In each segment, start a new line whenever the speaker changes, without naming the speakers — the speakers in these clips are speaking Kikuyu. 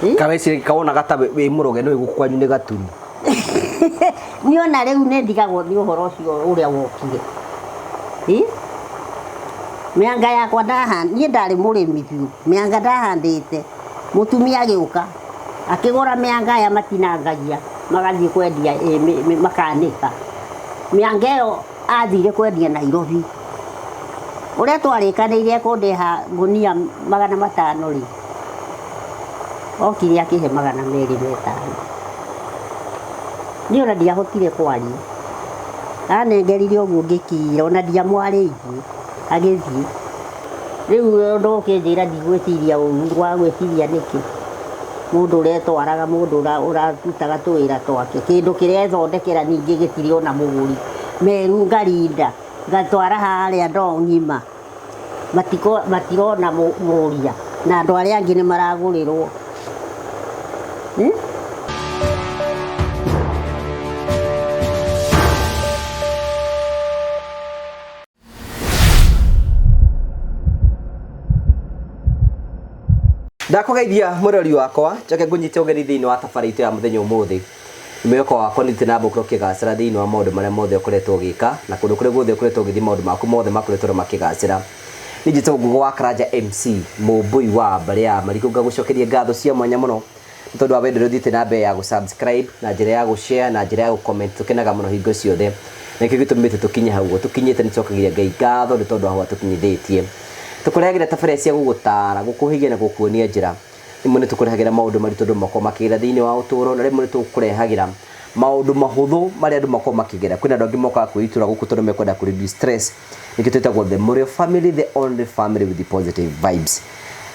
Ĩ?
Kawecire kawonaga ta wĩ mũroge no gũkũ kwanyu nĩ gaturu.
Niĩ ona rĩu nĩ ndigagwo nĩ ũhoro ũcio ũrĩa wokire. Ĩ? Mĩanga yakwa ndaha, niĩ ndarĩ mũrĩmi biũ, mĩanga ndahandĩte, mũtumia agĩũka, akĩgũra mĩanga aya matinangagia, magathiĩ kwendia makanĩka. Mĩanga ĩyo athire kwendia Nairobi. Ũrĩa twarĩkanĩire ekũndĩha ngũnia 500 rĩ, okire akĩhe 205. Niĩ ona ndiahotire kwaria. Anengerire ũguo ngĩkira, ona ndiamwarĩirie, agĩthiĩ. Rĩu ũndũ ũkĩnjĩra ndigwĩciria ũru, ngwaga gwĩciria nĩkĩ? Mũndũ ũretwaraga, mũndũ ũrarutaga tũwĩra twake, kĩndũ kĩrethondekera ningĩ gĩtirĩ ona mũgũri. Meru ngarinda, ngatwara harĩa ndoo ng'ima, matirona mũria, na andũ arĩa angĩ nĩ maragũrĩrwo.
Ndakũgeithia mũrori wakwa, njoke ngũnyite ũgeni thĩinĩ wa thabarĩ itũ ya mũthenya ũmũthĩ. Mwĩhoko wakwa nĩ na mbere ũkĩgacĩra thĩinĩ wa maũndũ marĩa mothe ũkoretwo ũgĩka na kũndũ kũrĩa guothe ũkoretwo ũgĩthiĩ maũndũ maku mothe makoretwo makĩgacĩra. Niĩ njĩtagwo Ngũgũ wa Karanja MC, mũmbũi wa mbarĩ ya Marigũ, ngagũcokeria ngatho cia mwanya mũno nĩ tondũ wa wendo ũrĩa ũthiĩte na mbere ya gũ-subscribe, na njĩra ya gũ-share, na njĩra ya gũ-comment. Tũkenaga mũno hingo ciothe na nĩkĩo gĩtũmĩte tũkinye hau ũguo tũkinyĩte. Nĩ tũcokagĩria Ngai ngatho nĩ tondũ wa hau atũkinyithĩtie. Tũkũrehagĩra tabarĩra cia gũgũtaara, gũkũhĩgia na gũkuonia njĩra. Rĩmwe nĩ tũkũrehagĩra maũndũ maritũ andũ makoragwo makĩgera thĩinĩ wa ũtũũro, na rĩmwe nĩ tũkũrehagĩra maũndũ mahũthũ marĩa andũ makoragwo makĩgera. Kwĩna andũ angĩ mokaga kwĩitũra gũkũ tondũ mekwenda kũ reduce stress. Nĩkĩo twĩtagwo The Mũrĩo Family, the only family with the positive vibes.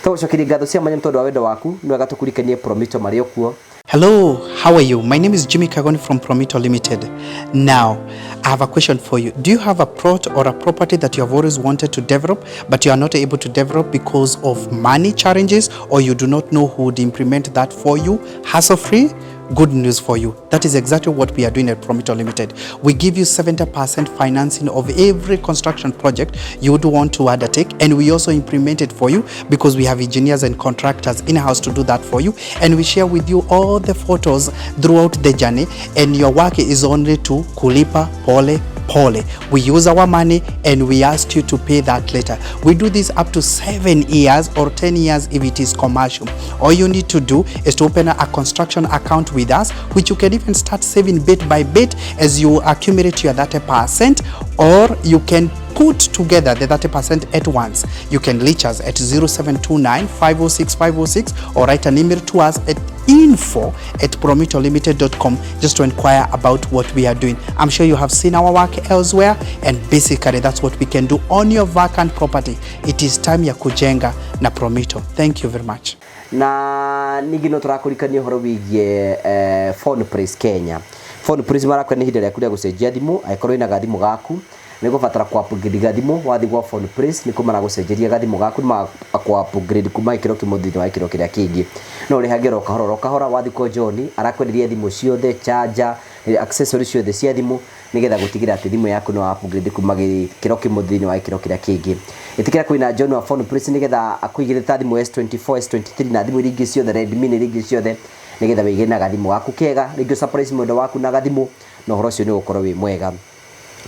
Tũgũcokeria ngatho cia mwanya nĩ tondũ wa wendo waku. Nĩ wega tũkũririkanie Promito marĩ o kuo.
Hello, how are you? My name is Jimmy Kagoni from Promito Limited. Now, I have a question for you. Do you have a plot or a property that you have always wanted to develop, but you are not able to develop because of money challenges, or you do not know who would implement that for you hassle-free? Good news for you. That is exactly what we are doing at Promito Limited. We give you 70% financing of every construction project you would want to undertake, and we also implement it for you because we have engineers and contractors in-house to do that for you, and we share with you all the photos throughout the journey, and your work is only to kulipa pole pole. We use our money and we ask you to pay that later. We do this up to 7 years or 10 years if it is commercial. All you need to do is to open a construction account with us, which you can even start saving bit by bit as you accumulate your 30%, or you can put together the 30% at once. You can reach us at 0729 506 506 or write an email to us at info@promitolimited.com just to inquire about what we are doing. I'm sure you have seen our work elsewhere, and basically that's what we can do on your vacant property. It is time ya kujenga na Promito. Thank you very much.
Na ningĩ no tũrakũrikania ũhoro wĩgiĩ Phone Place Kenya. Phone Place marakwĩra nĩ ihinda rĩaku rĩa gũcenjia thimũ, angĩkorwo wĩna gathimũ gaku nĩ gũbatara kũ upgrade gathimũ, wathiĩ gwa Phone Place nĩkuo maragũcenjeria gathimũ gaku, nĩ ku upgrade kuma gĩkĩro kĩmwe thĩinĩ wa gĩkĩro kĩrĩa kĩngĩ. No ũrĩhagĩra o kahora o kahora, wathiĩ kwa John arakwenderia thimũ ciothe, charger, accessory ciothe cia thimũ, nĩgetha gũtigĩrĩra atĩ thimũ yaku nĩ upgrade kuma gĩkĩro kĩmwe thĩinĩ wa gĩkĩro kĩrĩa kĩngĩ. Ĩtĩkĩra kwĩna John wa Phone Place nĩgetha akũigĩre ta thimũ S24, S23 na thimũ iria ingĩ ciothe, Redmi na iria ingĩ ciothe, nĩgetha wĩgĩre na gathimũ gaku kega, rĩngĩ surprise mwendwa waku na gathimũ, na ũhoro ũcio nĩ ũgũkorwo wĩ mwega.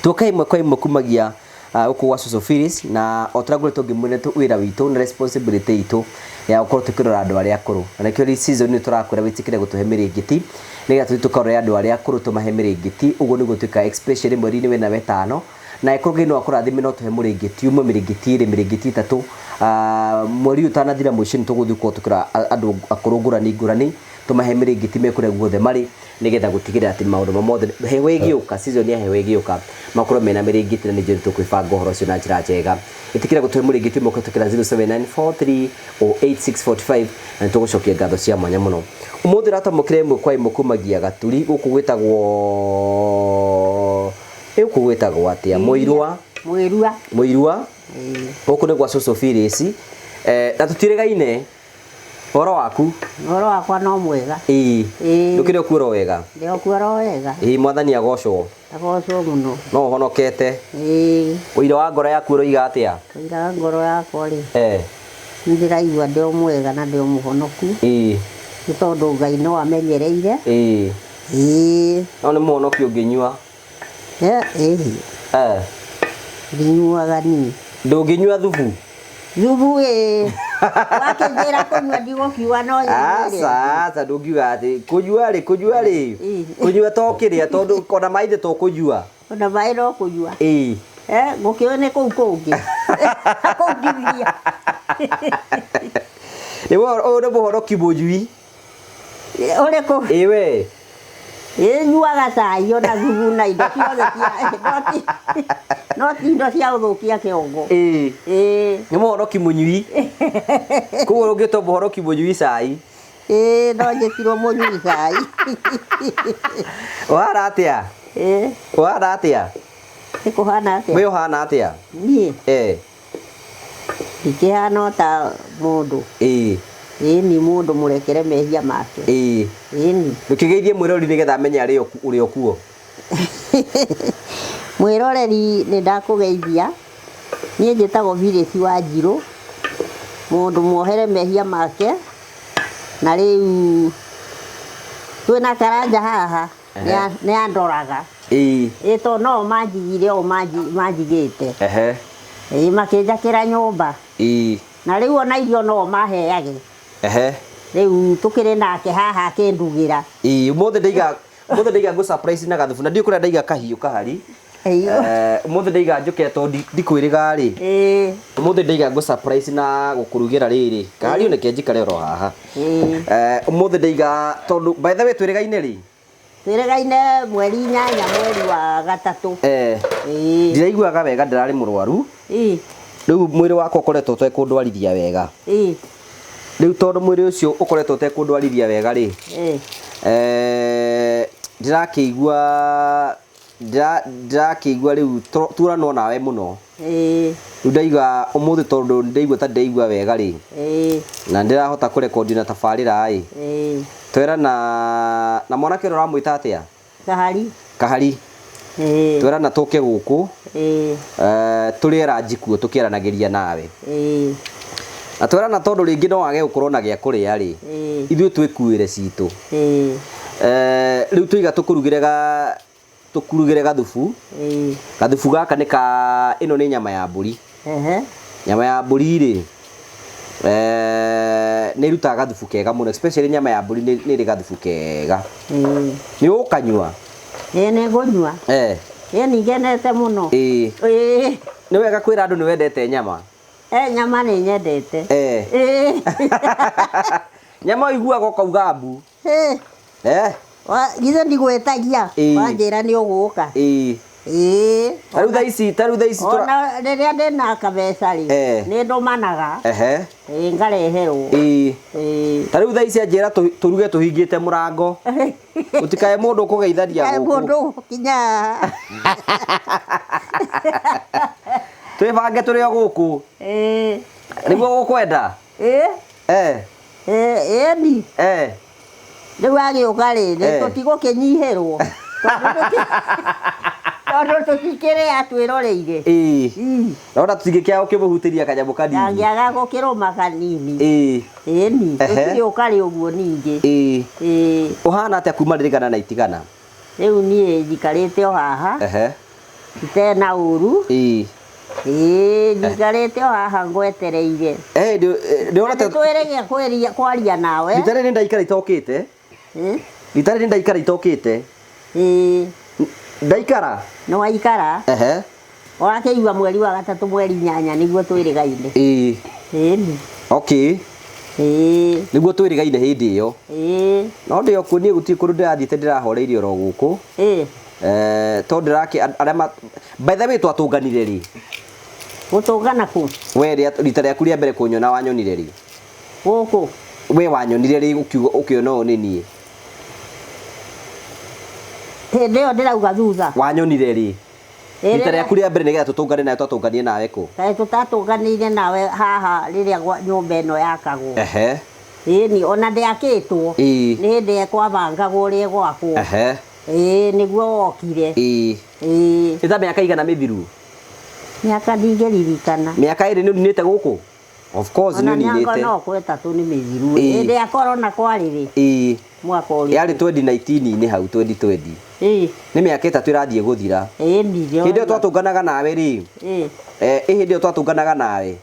Tuoka ĩmwe kwa ĩmwe kumagia gũkũ gwa Social Phyllis, na o ta ũrĩa ngoretwo ngĩmwĩra wĩra witũ na responsibility itũ ya gũkorwo tũkĩrora andũ arĩa akũrũ, na nĩkĩo season ĩno tũrakwĩra wĩtĩkĩre gũtũhe mĩrĩngĩti nĩgetha tũthiĩ tũkarore andũ arĩa akũrũ tũmahe mĩrĩngĩti. Ũguo nĩguo twĩkaga especially mweri-inĩ wena wetano, na angĩkorwo Ngai no akũrathime no tũhe mũrĩngĩti ũmwe, mĩrĩngĩti ĩrĩ, mĩrĩngĩti ĩtatũ. Mweri ũyũ ũtanathira mũico nĩ tũgũthiĩ gũkorwo tũkĩrora andũ akũrũ ngũrani ngũrani, tũmahe mĩrĩngĩti me kũrĩa guothe marĩ, nĩgetha gũtigĩrĩra atĩ maũndũ ma mothe heho ĩgĩũka, season ya heho ĩgĩũka, makorwo mena mĩrĩngĩti, na nĩ njũĩ tũkwĩbanga ũhoro ũcio na njĩra njega. Ĩtĩkĩra gũtũhe mũrĩngĩti ũmwe kũhĩtũkĩra 0794308645 na nĩ tũgũcokia ngatho cia mwanya mũno. Ũmũthĩ ũratamũkĩra ĩmwe kwa ĩmwe kumagia Gaturi gũkũ gwĩtagwo gũkũ gwĩtagwo atĩa? Mũirwa.
Mũirua.
Mũirua. Gũkũ nĩ gwa Cũcũ Phyllis. Na tũtirĩgaine. Ũhoro waku?
Ũhoro wakwa no mwega.
Ĩĩ.
Ĩĩ.
Ndũkĩrĩ okuo oro wega?
Ndĩ okuo oro wega.
Ĩĩ, Mwathani agocwo.
Agocwo mũno.
No ũhonokete?
Ĩĩ.
Ũira wa ngoro yaku ũroiga atĩa?
Ũira wa ngoro yakwa rĩ,
Eh.
nĩ ndĩraigua ndĩ o mwega na ndĩ o mũhonoku.
Ĩĩ.
Nĩ tondũ Ngai no amenyereire.
Ĩĩ.
Ĩĩ.
No nĩ mũhonoki ũngĩnyua?
Ĩĩ.
Eh.
Ndinyuaga niĩ.
Ndũngĩnyua thubu?
Thubu ĩĩ. Wakĩnjĩra kũnyua ndigũkiuga no nyuire.
Aca, aca, ndũngiuga atĩ kũnyua rĩ, kũnyua rĩ,
Ĩĩ.
kũnyua to kĩrĩa, tondũ ona maĩ ithe to kũnyua.
Ona maĩ no kũnyua.
Ĩĩ.
Eh, ngũkĩũĩ nĩ kũu kũngĩ. Kũu ndiria.
Nĩ ũyũ nĩ mũhonoki mũnyui.
Ũrĩkũ?
Ĩĩ we.
Ĩĩ nyuaga cai ona thubu na indo ciothe cia no ti indo cia gũthũkia kĩongo.
Ĩĩ.
Ĩĩ.
Nĩ mũhonoki mũnyui. Koguo ũngĩtwo mũhonoki mũnyui cai.
Ĩĩ no njĩtirwo mũnyui cai.
Ũhana atĩa?
Ĩĩ.
Ũhana atĩa?
Nĩ kũhana atĩa?
We ũhana atĩa?
Niĩ?
Eh.
Ndikĩhana o ta mũndũ.
Ĩĩ.
Ĩĩ ni mũndũ mũrekere mehia make.
Ĩĩ.
Ĩĩ ni.
Ndũkĩgeithie mwĩroreri nĩgetha amenye arĩ ũrĩ o kuo.
Mwĩroreri nĩ ndakũgeithia. Niĩ njĩtagwo Phyllis Wanjirũ, mũndũ muohere mehia make, na rĩu twĩna Karanja haha nĩ andoraga.
Ĩĩ.
Ĩĩ tondũ no manjigire ũũ manjigĩte.
Ehe.
Ĩĩ makĩnjakĩra nyũmba.
Ĩĩ.
Na rĩu ona irio no maheage.
Ehe.
Rĩu tũkĩrĩ nake haha akĩndugĩra.
Ĩĩ, ũmũthĩ ndaiga ngũ surprise na gathubu na ndiũĩ kũrĩa ndaiga kahiũ kahari. Ũmũthĩ ndaiga njũke tondũ ndikwĩrĩga rĩ.
Ĩĩ.
Ũmũthĩ ndaiga ngũ surprise na gũkũrugĩra rĩrĩ. Kahari nĩke njikare oro haha.
Ĩĩ.
Ũmũthĩ ndaiga tondũ by the way twĩrĩgaine rĩ?
Twĩrĩgaine mweri 8 mweri wa 3.
Eh.
Ĩĩ.
Ndiraiguaga wega, ndĩrarĩ mũrwaru.
Ĩĩ.
Rĩu mwĩrĩ wakwa ũkoretwo ũtekũndwarithia wega.
Ĩĩ.
Rĩu tondũ mwĩrĩ ũcio ũkoretwo ũtekũndwarithia wega rĩ.
Ĩĩ.
Ndĩrakĩigua ndĩrakĩigua rĩu turanwo nawe mũno.
Ĩĩ.
Rĩu ndaiga ũmũthĩ tondũ ndaigua ta ndĩraigua wega rĩ.
Ĩĩ.
Na ndĩrahota kũrekondi na tabarĩra ĩ.
Ĩĩ.
Twerana na mwanake ũrĩa ũramwĩta atĩa?
Kahari.
Kahari.
Ĩĩ.
Twerana tũke gũkũ.
Ĩĩ.
Tũrĩe ranji kuo tũkĩaranagĩria nawe.
Ĩĩ.
Na twerana tondũ rĩngĩ no wage gũkorwo na gĩa kũrĩa rĩ.
Ĩĩ.
Ithuĩ twĩkuĩre citũ.
Ĩĩ.
Rĩu tũiga tũkũrugĩre gathubu.
Ĩĩ.
Gathubu gaka nĩ ka ĩno nĩ nyama ya mbũri.
Ehe.
Nyama ya mbũri rĩ, nĩ ĩrutaga gathubu kega mũno, especially nyama ya mbũri nĩ ĩrĩ gathubu kega.
Ĩĩ.
Nĩ ũkanyua?
Ĩĩ nĩ ngũnyua.
Eh.
Ĩĩ nĩ ngenete mũno.
Ĩĩ.
Ĩĩ.
Nĩ wega kwĩra andũ nĩ wendete nyama?
Nyama nĩ nyendete.
Eh.
Ĩĩ.
Nyama ũiguaga ũkauga mbu.
Ĩĩ.
Eh.
Githĩ ndigwĩtagia?
Ĩĩ.
Wanjĩra nĩ ũgũka.
Ĩĩ.
Ĩĩ.
Ta rĩu thaa ici, ta rĩu thaa ici tũra-
Ona rĩrĩa ndĩna kabeca rĩ,
Eh.
nĩ ndũmanaga.
Ehe.
Ĩĩ, ngareherwo.
Ĩĩ.
Ĩĩ.
Ta rĩu thaa ici anjĩra tũruge tũhingĩte mũrango. Gũtikae mũndũ ũkũgeithania
Gũtikae
gũkũ.
mũndũ ũgũkinya.
Twĩbange tũrĩ o gũkũ.
Ĩĩ.
Nĩguo ũgũkwenda?
Ĩĩ.
Eh.
Ĩĩ, ĩni.
Eh.
Rĩu agĩũka rĩ, nĩ
Eh.
tũtigũkĩnyihĩrwo. Tondũ tũtikĩrĩa twĩroreire.
Ĩĩ.
Ii.
Naona tũtingĩkĩaga gũkĩmũhutĩria kanyamũ kanini.
Ndangĩaga gũkĩrũma kanini.
Ĩĩ.
Ĩni,
Ehe.
tũtirĩ ũkarĩ ũguo ningĩ.
Ĩĩ.
Ĩĩ.
Ũhana atĩa kuma rĩrĩgana na itigana?
Rĩu niĩ njikarĩte o haha.
Ehe.
Itena ũru.
Ĩĩ.
Ĩĩ, njikarĩte o haha ngwetereire.
Eh, ndĩrona ta
Nĩ twĩrĩge kwaria nawe.
Rita rĩrĩ ndaikara itokĩte.
Ĩĩ.
Rita rĩrĩ ndaikara itokĩte.
Ĩĩ.
Ndaikara?
Nĩ waikara.
Ehe.
Ũrakĩigua mweri wa 3 mweri 8 nĩguo twĩrĩgaine.
Ĩĩ.
Ĩĩ.
Okay.
Ĩĩ.
Nĩguo twĩrĩgaine hĩndĩ ĩyo.
Ĩĩ.
No ndĩ o kuo niĩ gũtirĩ kũndũ ndĩrathiĩte ndĩrahoreire oro gũkũ.
Ĩĩ.
Tondũ ndĩrakĩ arĩa by the way twatũnganire rĩ?
Gũtũngana kũ?
We rita rĩaku rĩa mbere kũnyona wanyonire rĩ?
Gũkũ.
We wanyonire rĩ ũkiuga ũkĩona ũũ nĩ niĩ?
Hĩndĩ ĩyo ndĩrauga thutha.
Wanyonire rĩ?
Ĩĩ,
Rita
rĩrĩa
rĩaku rĩa mbere nĩgetha tũtũngane nawe twatũnganie nawe kũ?
Kaĩ tũtatũnganĩire nawe haha rĩrĩa nyũmba ĩno yakagwo.
Ehe.
Ĩĩ, ona ndĩakĩtwo.
Ĩĩ.
Nĩ hĩndĩ ĩkwabangagwo ũrĩa ĩgwakwo.
Ehe.
Ĩĩ, nĩguo wokire.
Ĩĩ.
Ĩĩ.
Nĩ ta mĩaka igana mĩthiru?
Mĩaka ndingĩririkana.
Mĩaka ĩrĩ nĩ ũninĩte gũkũ? Of course,
Ona
nĩ
mĩaka
ũninĩte.
no kwa ĩtatũ nĩ mĩthiru.
Ĩĩ.
Hĩndĩ ya corona kwarĩ rĩ,
Ĩĩ.
mwaka ũrĩkũ?
Yarĩ 2019-inĩ hau 2020.
Ĩĩ.
Nĩ mĩaka 3 ĩrathiĩ gũthira.
Ĩĩ ndirĩ.
Hĩndĩ ĩyo twatũnganaga nawe rĩ,
Ĩĩ.
Ĩ hĩndĩ ĩyo twatũnganaga nawe,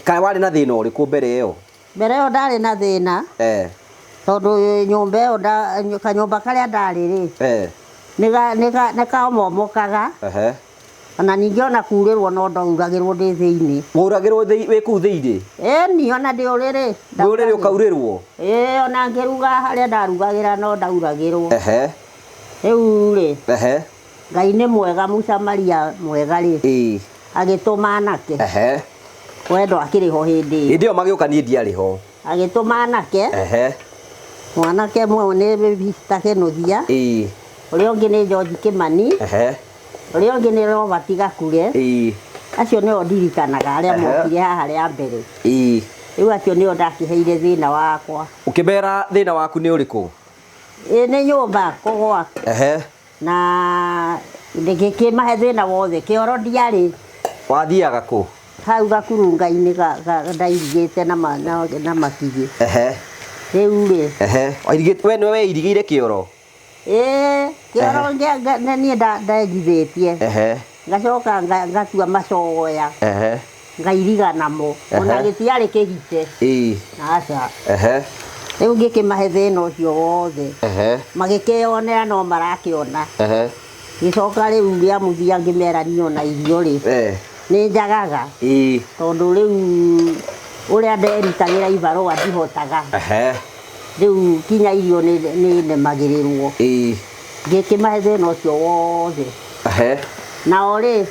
ka warĩ na thĩna ũrĩkũ mbere ĩyo?
Mbere ĩyo ndarĩ na thĩna tondũ nyũmba ĩyo kanyũmba karĩa ndarĩ rĩ, nĩ kamomokaga. Ona ningĩ ona kurĩrwo no ndauragĩrwo ndĩ thĩinĩ.
Wauragĩrwo wĩ kũu thĩinĩ?
Ĩni ona ndĩ ũrĩrĩ.
Wĩ ũrĩrĩ ũkaurĩrwo?
Ĩĩ, ona ngĩruga harĩa ndarugagĩra no ndauragĩrwo. Rĩu rĩ, Ngai nĩ mwega, Mũsamaria mwega rĩ, agĩtũma anake. Wendo akĩrĩ ho hĩndĩ ĩyo.
Hĩndĩ ĩyo magĩũka niĩ ndiarĩ ho.
Agĩtũma anake. Mwanake mwe nĩ Peter Kĩnuthia. Ũrĩa ũngĩ nĩ George Kĩmani. Ũrĩa ũngĩ nĩ Robert Gakure. Acio nĩo ndirikanaga arĩa mokire haha rĩa mbere. Rĩu acio nĩo ndakĩheire thĩna wakwa.
Ũkĩmera thĩna waku nĩ ũrĩkũ?
Ĩĩ nĩ nyũmba kũgwa. Na ngĩkĩmahe thĩna wothe, kĩoro ndiarĩ.
Wathiaga kũ?
Hau gakurunga-inĩ ndairigĩte na makigĩ. Rĩu rĩ.
We nĩwe weirigĩire kĩoro?
Ĩĩ, kĩoro nĩ niĩ ndejithĩtie. Ngacoka ngatua macoya. Ngairiga namo. Ona gĩtiarĩ kĩgite. Aca. Rĩu ngĩkĩmahe thĩna ũcio wothe. Magĩkĩyonera no marakĩona. Gĩcoka rĩu rĩa mũthia ngĩmera niĩ ona irio rĩ, nĩ njagaga. Tondũ rĩu ũrĩa nderutagĩra ibarũa ndihotaga. Rĩu kinya irio nĩ nemagĩrĩrwo. Ngĩkĩmahe thĩna ũcio wothe. Nao rĩ,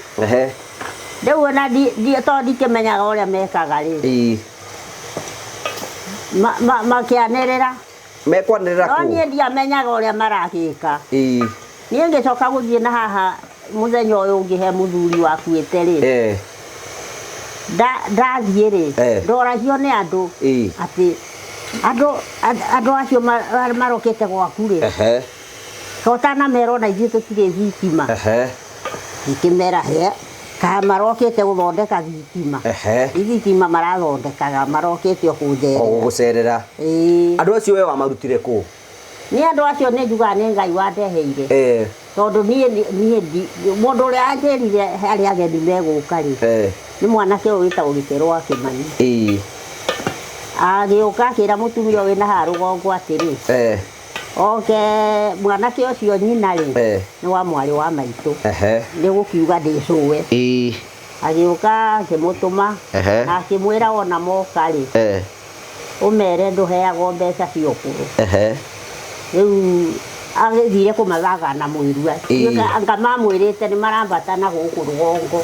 rĩu ona tondũ ndikĩmenyaga ũrĩa mekaga rĩ. Makĩanĩrĩra.
Mekwanĩrĩra
No
kũ?
niĩ ndiamenyaga ũrĩa maragĩka. Niĩ ngĩcoka gũthiĩ na haha mũthenya ũyũ ũngĩ he mũthuri wakuĩte rĩ. Ndathiĩ rĩ, ndoragio nĩ andũ atĩ andũ acio marokĩte gwaku rĩ, to ũtanamerwo na ithuĩ tũtirĩ thitima. Ngĩkĩmera he, kana marokĩte gũthondeka thitima. Thitima marathondekaga, marokĩte o kũnjerera.
O gũgũcerera.
Ĩĩ.
Andũ acio we wamarutire kũ?
Niĩ andũ acio nĩ njugaga nĩ Ngai wandeheire. Tondũ niĩ mũndũ ũrĩa anjĩrire harĩa ageni megũka rĩ, nĩ mwanake ũyũ wĩtagwo Gĩcerũ wa Kĩmani. Agĩũka akĩra mũtumia ũyũ wĩna haha rũgongo atĩrĩ, oke mwanake ũcio nyina rĩ, nĩ wa mwarĩ wa maitũ. Nĩ gũkiuga ndĩ cũwe. Agĩũka akĩmũtũma, na akĩmwĩra ona moka rĩ, ũmere ndũheagwo mbeca cia ũkũrũ. Rĩu agĩthire kũmathaga na mũirua. Anga mamwĩrĩte nĩ marambata na gũkũ rũgongo.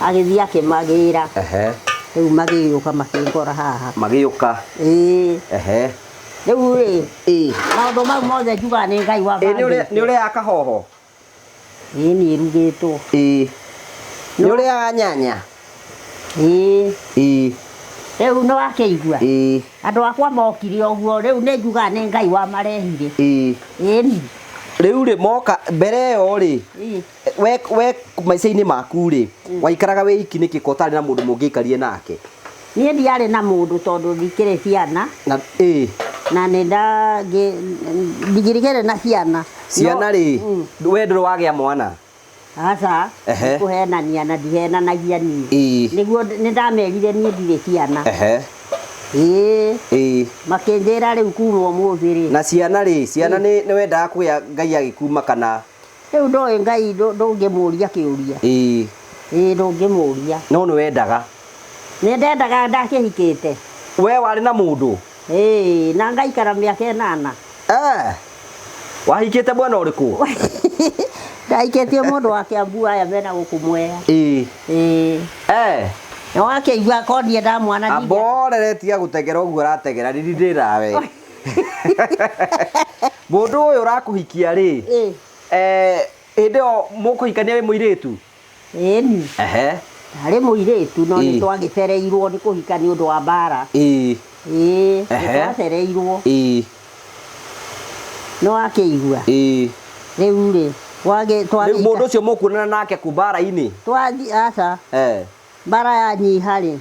Agĩthiĩ akĩmagĩra. Rĩu magĩgĩũka makĩngora haha.
Magĩũka.
Ĩĩ. Rĩu rĩ, maũndũ mau mothe njugaga nĩ Ngai wa bangĩte.
Nĩ ũrĩaga kahoho?
Ĩĩ, nĩ ĩrugĩtwo.
Nĩ ũrĩaga nyanya?
Ĩĩ. Rĩu nĩ wakĩigua? Andũ akwa mokire ũguo, rĩu nĩ njugaga nĩ Ngai wamarehire. Ĩĩ.
Rĩu rĩ, moka mbere ĩyo rĩ, we maica-inĩ maku rĩ, waikaraga wĩ iki nĩkĩ ko ũtarĩ na mũndũ mũngĩikarie nake?
Niĩ ndiarĩ na mũndũ tondũ ndikĩrĩ ciana.
Na, ĩĩ.
Na nĩ ndigĩrĩ na ciana.
Ciana rĩ, we ndũrĩ wagĩa mwana?
Aca, kũhenania na ndihenanagia niĩ. Nĩguo nĩ ndamerire niĩ ndirĩ ciana. Ĩĩ. Makĩnjĩra rĩu kuma ũmũthĩ rĩ.
Na ciana rĩ, ciana nĩ wendaga kũgĩa Ngai agĩkuma kana?
Rĩu ndoĩ Ngai ndũngĩmũria kĩũria. Ĩĩ, ndũngĩmũria.
No nĩ wendaga?
Nĩ ndendaga ndakĩhikĩte.
We warĩ na mũndũ?
Ĩĩ, na ngaikara mĩaka 8.
Wahikĩte mwena ũrĩkũ?
Ndahikĩtie mũndũ wa Kiambu aya mena gũkũ Mwea. Ĩĩ. Nĩ wakĩigua korwo ndiendaga mwana ndingĩ-
Amborere tiga gũteng'era ũguo ũrateng'era, riri ndĩ nawe. Mũndũ ũyũ ũrakũhikia rĩ, hĩndĩ ĩyo mũkũhikania wĩ mũirĩtu?
Ĩni. Ndarĩ mũirĩtu, no nĩ twagĩcereirwo nĩ kũhika nĩ ũndũ wa mbara. Ĩĩ, nĩ twacereirwo. Nĩ wakĩigua? Rĩu rĩ,
Rĩu mũndũ ũcio mũkuonana nake kũ mbara-inĩ?
Twathi, aca. Mbara yanyiha rĩ,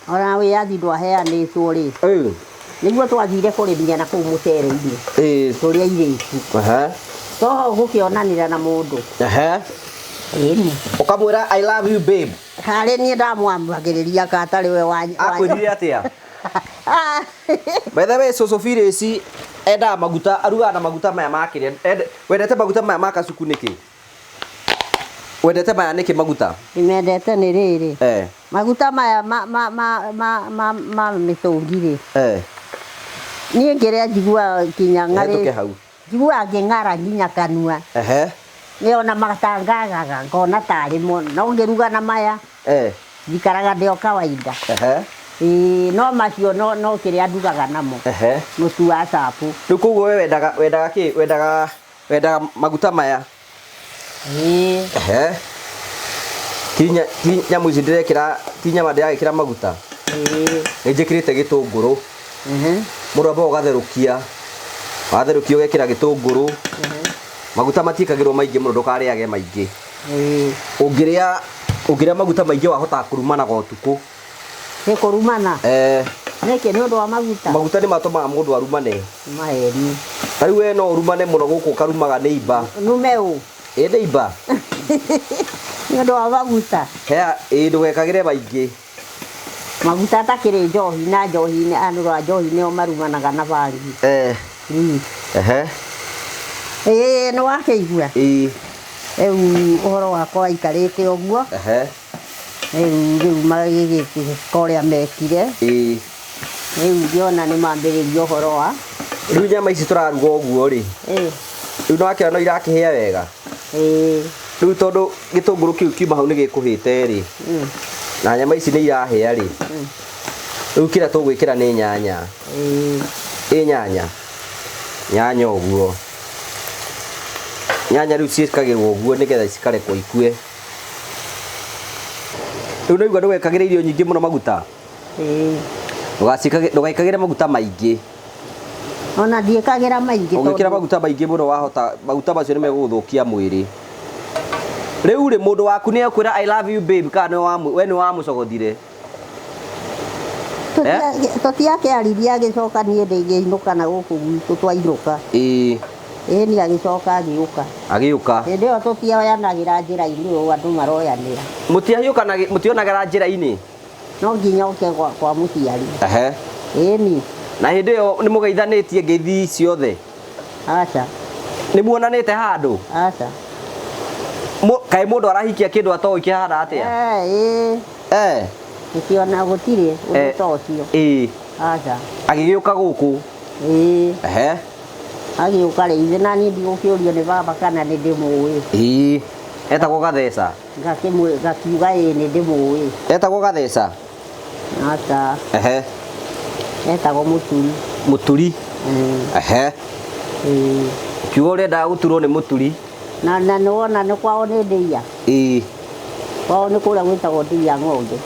ona wĩyathi ndwaheanĩtwo rĩ, nĩguo twathire kũrĩmia na kũu mũcere-inĩ tũrĩ airĩtu. Toho gũkĩonanĩra na mũndũ. Ĩni.
Ũkamwĩra, "I love you, babe."
Harĩ niĩ ndamwambagĩrĩria katarĩ we wa
Akwĩrire atĩa?
Ah.
By the way, cũcũ Phyllis endaga maguta, arugaga na maguta maya ma kĩrĩa. Wendete maguta maya ma kacuku nĩkĩ? Wendete maya nĩkĩ maguta?
Ndĩmendete nĩ rĩrĩ, maguta maya ma mĩtũngi rĩ, niĩ ngĩrĩa njiguaga nginya
Hetũke
ng'arĩ
hau.
Njiguaga ngĩng'ara nginya kanua. Nĩ ona matangagaga ngona tarĩ mo, no ngĩruga na maya njikaraga ndĩ o kawaida. Ĩĩ, no macio no kĩrĩa ndugaga namo, mũtu wa chapo.
Rĩu koguo we wendaga kĩ? Wendaga maguta maya?
Ĩĩ.
Ti nyamũ ici ndĩrekĩra, ti nyama ndĩragĩkĩra maguta.
Ĩĩ.
Nĩ njĩkĩrĩte gĩtũngũrũ. Mũndũ ambaga ũgatherũkia. Watherũkia ũgekĩra gĩtũngũrũ. Maguta matiĩkagĩrwo maingĩ mũno, ndũkarĩage maingĩ.
Ĩĩ.
Ũngĩrĩa maguta maingĩ wahota kũrumanaga ũtukũ.
Nĩ kũrumana? Nĩkĩ, nĩ ũndũ wa maguta?
Maguta nĩ matũmaga mũndũ arumane.
Maheni.
Ta rĩu we no ũrumane mũno gũkũ ũkarumaga nĩ imba.
Nume ũ?
Ĩ nĩ imba.
Nĩ ũndũ wa maguta?
Hea, ĩ ndũgekagĩre maingĩ.
Maguta atakĩrĩ njohi, na njohi nĩ andũ a njohi nĩo marumanaga na bangi. Ĩĩ, nĩ wakĩigua?
Ĩĩ.
Rĩu ũhoro wakwa waikarĩte ũguo. Rĩu magĩgĩka ũrĩa mekire. Rĩu ngĩona nĩ mambĩrĩria ũhoro wa
Rĩu nyama ici tũraruga ũguo rĩ. Rĩu nĩ wakĩona no irakĩhĩa wega. Rĩu tondũ gĩtũngũrũ kĩu kiuma hau nĩ gĩkũhĩte rĩ. Na nyama ici nĩ irahĩa rĩ. Rĩu kĩrĩa tũgwĩkĩra nĩ nyanya. Ĩ nyanya. Nyanya ũguo. Nyanya rĩu ciĩkagĩrwo ũguo nĩgetha cikarekwo ikue. Rĩu nĩũigua ndũgekagĩre irio nyingĩ mũno maguta? Ndũgekagĩre maguta maingĩ.
Ona ndiĩkagĩra maingĩ
Ũngĩkĩra
tondũ
maguta maingĩ mũno wahota, maguta macio nĩ megũgũthũkia mwĩrĩ. Rĩu rĩ, mũndũ waku nĩ ekwĩra, "I love you, babe," kana we nĩ wamũcogothire?
Tũtiakĩaririe, agĩcoka niĩ ndĩngĩinũka na gũkũ gwitũ twainũka. Ĩĩ ni agĩcoka agĩũka.
Agĩũka.
Hĩndĩ ĩyo tũtioyanagĩra njĩra-inĩ ũũ andũ maroyanĩra.
Mũtiahiũkanagia, mũtionagĩra njĩra-inĩ?
No nginya ũke kwa mũciari. Ĩĩ ni.
Na hĩndĩ ĩyo nĩ mũgeithanĩtie ngeithi ciothe?
Aca.
Nĩ muonanĩte handũ?
Aca.
Kaĩ mũndũ arahikia kĩndũ atoĩ kĩhana atĩa?
Ĩĩ. Gũtiona gũtirĩ ũndũ ta ũcio. Aca.
Agĩgĩũka gũkũ?
Ĩĩ. Agĩũka rĩ, ithe na niĩ ndigũkĩũrio nĩ baba kana nĩ ndĩmũĩ.
Etagwo Gatheca?
Gakiuga ĩĩ nĩ ndĩmũĩ.
Etagwo Gatheca?
Aca. Etagwo Mũturi.
Mũturi? Ũkiuga ũrendaga gũturwo nĩ Mũturi?
Na nĩ wona nĩ kwao nĩ ndĩia? Kwao nĩ kũrĩa gwĩtagwo ndĩia ng'ombe.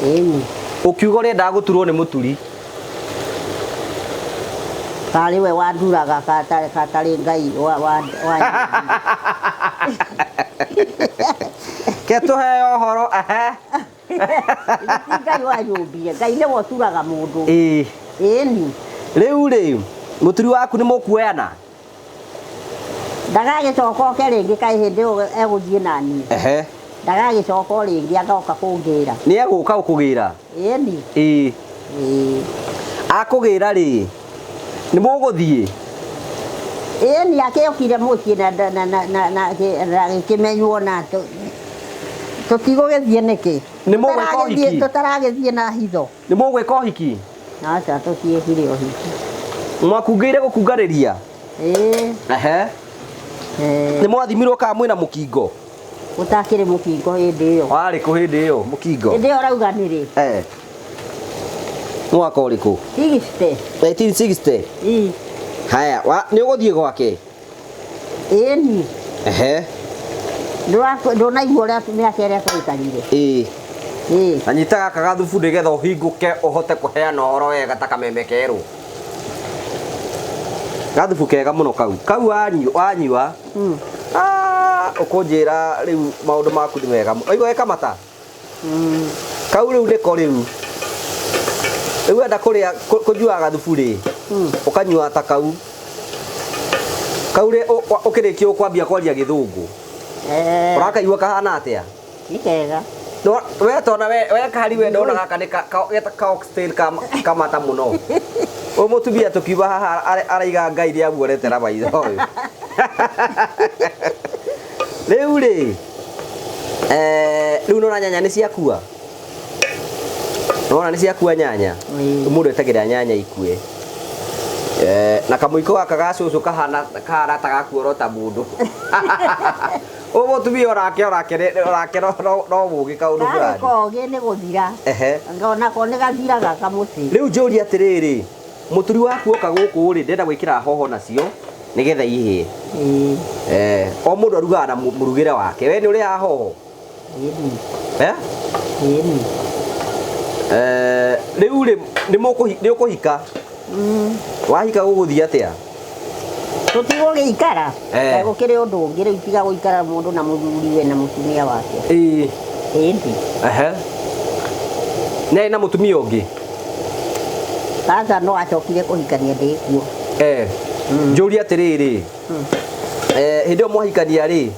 Ĩĩ.
Ũkiuga ũrendaga gũturwo nĩ Mũturi?
Karĩ we wanduraga katarĩ Ngai wa
Ke tũheo ũhoro, ehe.
Ti Ngai wanyũmbire, Ngai nĩwe ũturaga mũndũ. Ĩni.
Rĩu rĩ, mũturi waku nĩ mũkuoyana?
Ndagagĩcoka oke rĩngĩ, kaĩ hĩndĩ ĩyo egũthiĩ na niĩ. Ndagagĩcoka o rĩngĩ agoka kũngĩra.
Nĩ egũka gũkũgĩra?
Ĩni. Ĩĩ.
Akũgĩra rĩ, nĩ mũgũthiĩ?
Ĩni, akĩokire mũciĩ na agĩkĩmenywo na tũtigũgĩthiĩ nĩkĩ?
Nĩ mũgwĩka ũhiki?
Tũtaragĩthiĩ na hitho.
Nĩ mũgwĩka ũhiki?
Aca, tũtiĩkire ũhiki.
Mwakungĩire gũkungarĩria?
Ĩĩ.
Nĩ mwathimirwo kana mwĩna mũkingo?
Gũtakĩrĩ mũkingo hĩndĩ ĩyo.
Warĩ kũ hĩndĩ ĩyo mũkingo?
Hĩndĩ ĩyo ũrauga nĩ rĩ?
Mwaka ũrĩkũ?
60.
1960?
Ĩĩ.
Haya, nĩ ũgũthiĩ gwake?
Ĩni. Ndũnaigua ũrĩa mĩaka ĩrĩa twaikarire?
Ĩĩ.
Ĩĩ.
Na nyita gaka gathubu nĩgetha ũhingũke ũhote kũheana ũhoro wega ta kameme kerũ. Gathubu kega mũno kau. Kau wanyua. Ũkũnjĩra rĩu maũndũ maku nĩ mega mũno. Waigua gekamata? Kau rĩu nĩko rĩu. Rĩu wenda kũrĩa kũnyuaga gathubu rĩ, ũkanyua ta kau. Kau rĩ ũkĩrĩkia ũkwambia kwaria gĩthũngũ.
Eh,
Ũrakaigua kahana atĩa?
Nĩ kega.
No, we tona we we kahari we ndona gaka nĩ geta ka oxtail ka kamata mũno. Ũyũ mũtumia tũkiuma haha araiga Ngai nĩ amuonete na maitho ũyũ. Rĩu rĩ, rĩu nona nyanya nĩ ciakua? Nona nĩ ciakua nyanya?
Ĩĩ.
Mũndũ etagĩrĩra nyanya ikue. Na kamũiko gaka ga cũcũ kahana kahana ta gakuorota mũndũ. Ũyũ mũtumia onake onake onake no mũgĩ kaũndũ
Karĩ
fulani.
kogĩ nĩ gũthira.
Ehe.
Onako nĩ gathiraga kamũtĩ.
Rĩu njũrie atĩrĩrĩ, mũturi waku oka gũkũ rĩ, ndĩrenda gwĩkĩra hoho nacio nĩgetha ihĩe.
Ĩĩ.
O mũndũ arugaga na mũrugĩre wake. We nĩ ũrĩaga hoho?
Ĩni.
Eh?
Ĩni.
Rĩu rĩ, nĩ ũkũhika? Wahika gũgũthiĩ atĩa?
Tũtigũgĩikara. Gũkĩrĩ ũndũ ũngĩ rĩu tiga gũikara mũndũ na mũthuriwe na mũtumia wake.
Ĩĩ.
Ĩndi.
Ehe. Nĩ arĩ na mũtumia ũngĩ?
Aca no acokire kũhikania ndĩ kuo.
Njũrie atĩrĩrĩ, hĩndĩ ĩyo mwahikania rĩ,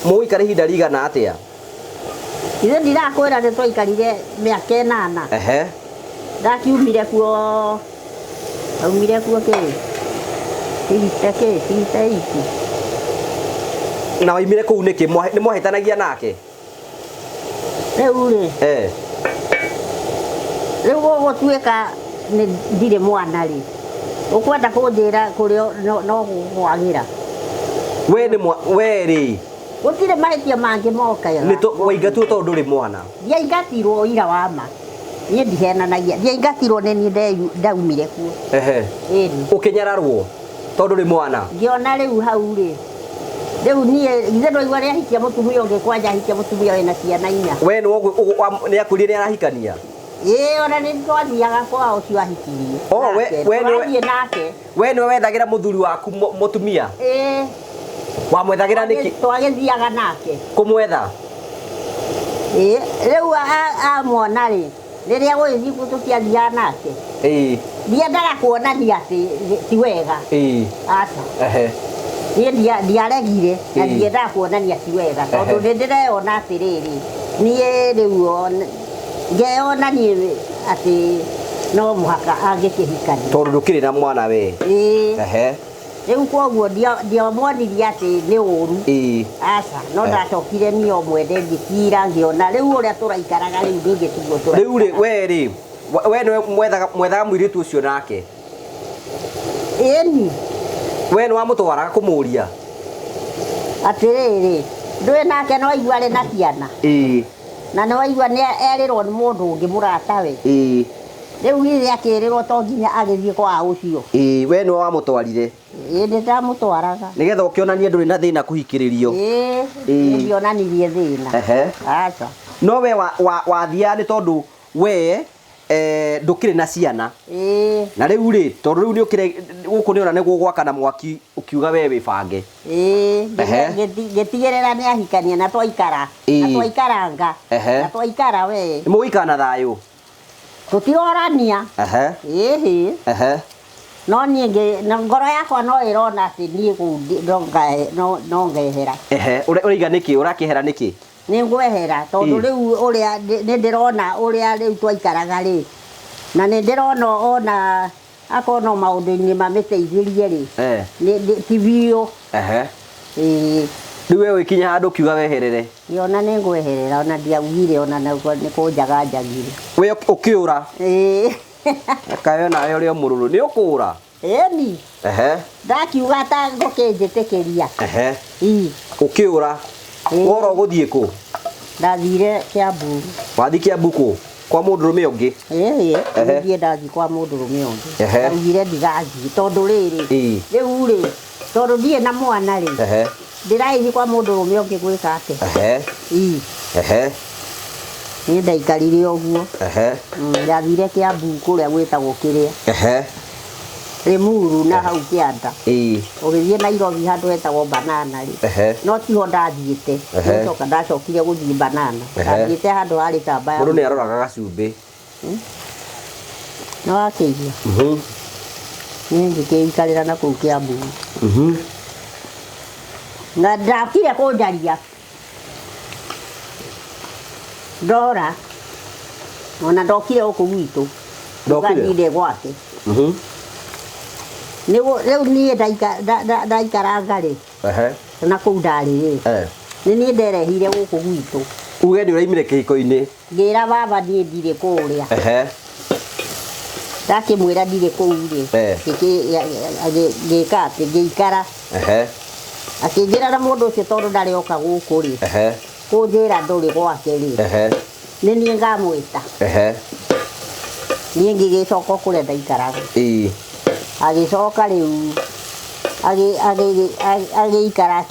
mũgũikara ihinda rĩigana atĩa?
Ithe ndirakwĩra nĩ twaikarire mĩaka 8.
Ehe.
Ndakiumire kuo, ndaumire kuo kĩ? Sixty kĩ? 68.
Na waimire kũu nĩkĩ? Nĩ mwahĩtanagia nake?
Rĩu rĩ. Rĩu gũgũtuĩka nĩ ndirĩ mwana rĩ. Ũkwenda kũnjĩra kũrĩa no gũkwagĩra?
We nĩ we rĩ.
Gũtirĩ mahĩtia mangĩ mokaga.
Nĩ waingatirwo tondũ ndũrĩ mwana?
Ndiaingatirwo ũira wa ma. Niĩ ndihenanagia. Ndiaingatirwo nĩ niĩ ndaumire kuo.
Ehe.
Ĩni.
Ũkĩnyararwo tondũ ndũrĩ mwana?
Ngĩona rĩu hau rĩ. Rĩu niĩ ithe ndwaigua nĩahikia mũtumia ũngĩ kwanja ahikia mũtumia wĩna ciana 4.
We nĩ nĩakwĩrire nĩarahikania?
Ĩĩ, ona nĩ twathiaga kwa ũcio ahikirie.
Oh,
Nake,
we nĩwe
tũrathiĩ nake.
We nĩwe wethagĩra mũthuri waku mũtumia?
Ĩĩ.
Wamwethagĩra nĩkĩ?
Twagĩthiaga nake.
Kũmwetha?
Ĩĩ, rĩu amwona rĩ, rĩrĩa gũgĩthiĩ kuo tũtiathiaga nake.
Ĩĩ.
Ndiendaga kuonania atĩ ti wega.
Ĩĩ.
Aca.
Ehe.
Niĩ ndiaregire na
Ĩĩ.
ndiendaga kuonania ti wega tondũ
Ehe.
nĩ ndĩreyona atĩrĩrĩ, niĩ rĩu ngeyona niĩ atĩ no mũhaka angĩkĩhikania.
Tondũ ndũkĩrĩ na mwana we.
Ĩĩ.
Ehe.
Rĩu koguo ndiamwonirie atĩ nĩ ũru.
Ĩĩ.
Aca, no ndacokire niĩ o mwene ngĩkira ngĩona rĩu ũrĩa tũraikaraga rĩu ningĩ tiguo tũraikaraga.
Rĩu rĩ, we rĩ, we nĩwe mwethaga mũirĩtu ũcio nake?
Ĩni.
We nĩ wamũtwaraga kũmũria?
Atĩrĩrĩ, ndũĩ nake no aigua arĩ na ciana?
Ĩĩ.
Na nĩ waigua nĩ erĩrwo nĩ mũndũ ũngĩ mũratawe?
Ĩĩ.
Rĩu githĩ akĩrĩrwo to nginya agĩthiĩ kwa ũcio?
Ĩĩ, we nĩwe wamũtwarire?
Ĩĩ, nĩ ndamũtwaraga.
Nĩgetha ũkĩonanie ndũrĩ na thĩna kũhikĩrĩrio.
Ĩĩ,
Ĩĩ.
ndionanirie thĩna.
Ehe.
Aca.
No we wathiaga nĩ tondũ we ndũkĩrĩ na ciana.
Ĩĩ.
Na rĩu rĩ, tondũ rĩu nĩ ũkĩre gũkũ nĩ ona nĩ gũgwaka na mwaki ũkiuga we wĩbange.
Ĩĩ,
Ehe.
ngĩtigĩrĩra nĩ ahikania na twaikara. Na
Ĩĩ.
twaikaranga.
Ehe.
Na twaikara we.
Nĩ mũgũikara na thayũ?
Tũtirorania.
Ehe.
Ĩhĩ.
Ehe.
No niĩ na ngoro yakwa no ĩrona atĩ niĩ kũu no ngehera.
Ehe, ũraiga nĩkĩ? Ũrakĩehera nĩkĩ?
Nĩ ngwehera tondũ
Ĩĩ.
rĩu ũrĩa nĩ ndĩrona ũrĩa rĩu twaikaraga rĩ. Na nĩ ndĩrona ona akorwo no maũndũ-inĩ mamĩteithirie rĩ. Ti biũ.
Ehe.
Ĩĩ.
Rĩu we ũgĩkinya handũ ũkiuga weherere?
Ngĩona nĩ ngweherera ona ndiaugire ona nĩ kũnjaganjagire.
We ũkĩũra?
Ĩĩ.
Kaĩ nawe ũrĩ o mũrũrũ, nĩ ũkũũra?
Ĩni.
Ehe.
Ndakiuga ta ngũkĩnjĩtĩkĩria.
Ehe.
Ĩĩ.
Ũkĩũra?
Ĩĩ.
Wora ũgũthiĩ kũ?
Ndathire Kiambu.
Wathiĩ Kiambu kũ? Kwa mũndũrũme ũngĩ?
Ĩĩ,
Ehe.
niĩ ndathiĩ kwa mũndũrũme ũngĩ.
Ehe.
Ndaugire ndigathiĩ tondũ rĩrĩ.
Ĩĩ.
Rĩu rĩ, tondũ ndirĩ na mwana rĩ.
Ehe.
Ndĩrathi kwa mũndũrũme ũngĩ gwĩka atĩa?
Ehe.
Ĩĩ.
Ehe.
Niĩ ndaikarire ũguo.
Ehe.
Ndathire Kiambu kũrĩa gwĩtagwo Kĩrĩa.
Ehe.
Limuru na hau kĩanda.
Ĩĩ.
Ũgĩthiĩ Nairobi handũ hetagwo Banana rĩ.
Ehe.
No tiho ndathiĩte.
Ehe.
Nĩcoka ndacokire gũthiĩ Banana.
Ehe.
Ndathiĩte handũ harĩ tamba ya
Mũndũ nĩ aroraga gacumbĩ.
Nĩ wakĩigua. Niĩ ngĩkĩikarĩra na kũu Kĩambu. Na ndakire kũnjaria. Ndora. Ona ndokire gũkũ gwitũ.
Ndokire?
Ngathiire gwake. Nĩguo rĩu niĩ ndaikaranga rĩ.
Ehe.
Na kũu ndarĩ rĩ.
Eh.
Nĩ niĩ nderehire gũkũ gwitũ.
Uge nĩ ũraimire kĩhiko-inĩ.
Ngĩra baba niĩ ndirĩ kũrĩa.
Ehe.
Ndakĩmwĩra ndirĩ kũu rĩ.
Eh.
Ngĩka atĩ ngĩikara.
Ehe.
Akĩnjĩra na mũndũ ũcio tondũ ndarĩ oka gũkũ rĩ.
Ehe.
Kũnjĩra ndũrĩ gwake rĩ.
Ehe.
Nĩ niĩ ngamwĩta.
Ehe.
Niĩ ngĩgĩcoka kũrĩa ndaikaraga.
Ĩĩ.
Agĩcoka rĩu agĩikara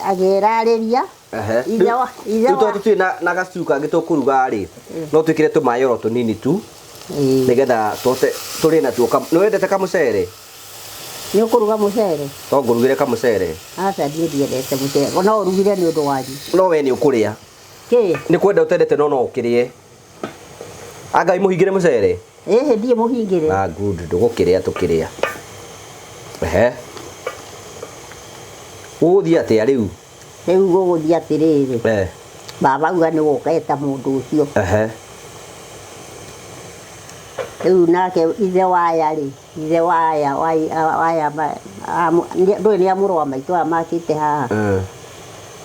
akĩrarĩria.
Ehe.
Ithe wa ithe
Rĩu
wa
tondũ tũtirĩ na gacu kangĩ tũkũruga rĩ, no twĩkĩre tũmaĩ oro tũnini tu
Ĩĩ.
nĩgetha tũhote tũrĩe natuo. Nĩ wendete kamũcere?
Nĩ ũkũruga mũcere?
No ngũrugĩre kamũcere.
Aca niĩ ndiendete mũcere. No ũrugire nĩ ũndũ wanyu.
No we nĩ ũkũrĩa.
Kĩ?
Nĩ kwenda ũtendete no no ũkĩrĩe. Anga mũhingĩre mũcere?
Ĩhĩ ndiĩ mũhingĩre.
Ah, good, ndũgũkĩrĩa tũkĩrĩa. Ehe. Gũgũthiĩ atĩa rĩu?
Rĩu gũgũthiĩ atĩrĩrĩ.
Eh.
Baba auga nĩ gũka eta mũndũ ũcio.
Ehe.
Rĩu nake ithe waya rĩ, ithe waya waya ndũĩ nĩ a mũrũ wa maitũ aya makĩte haha.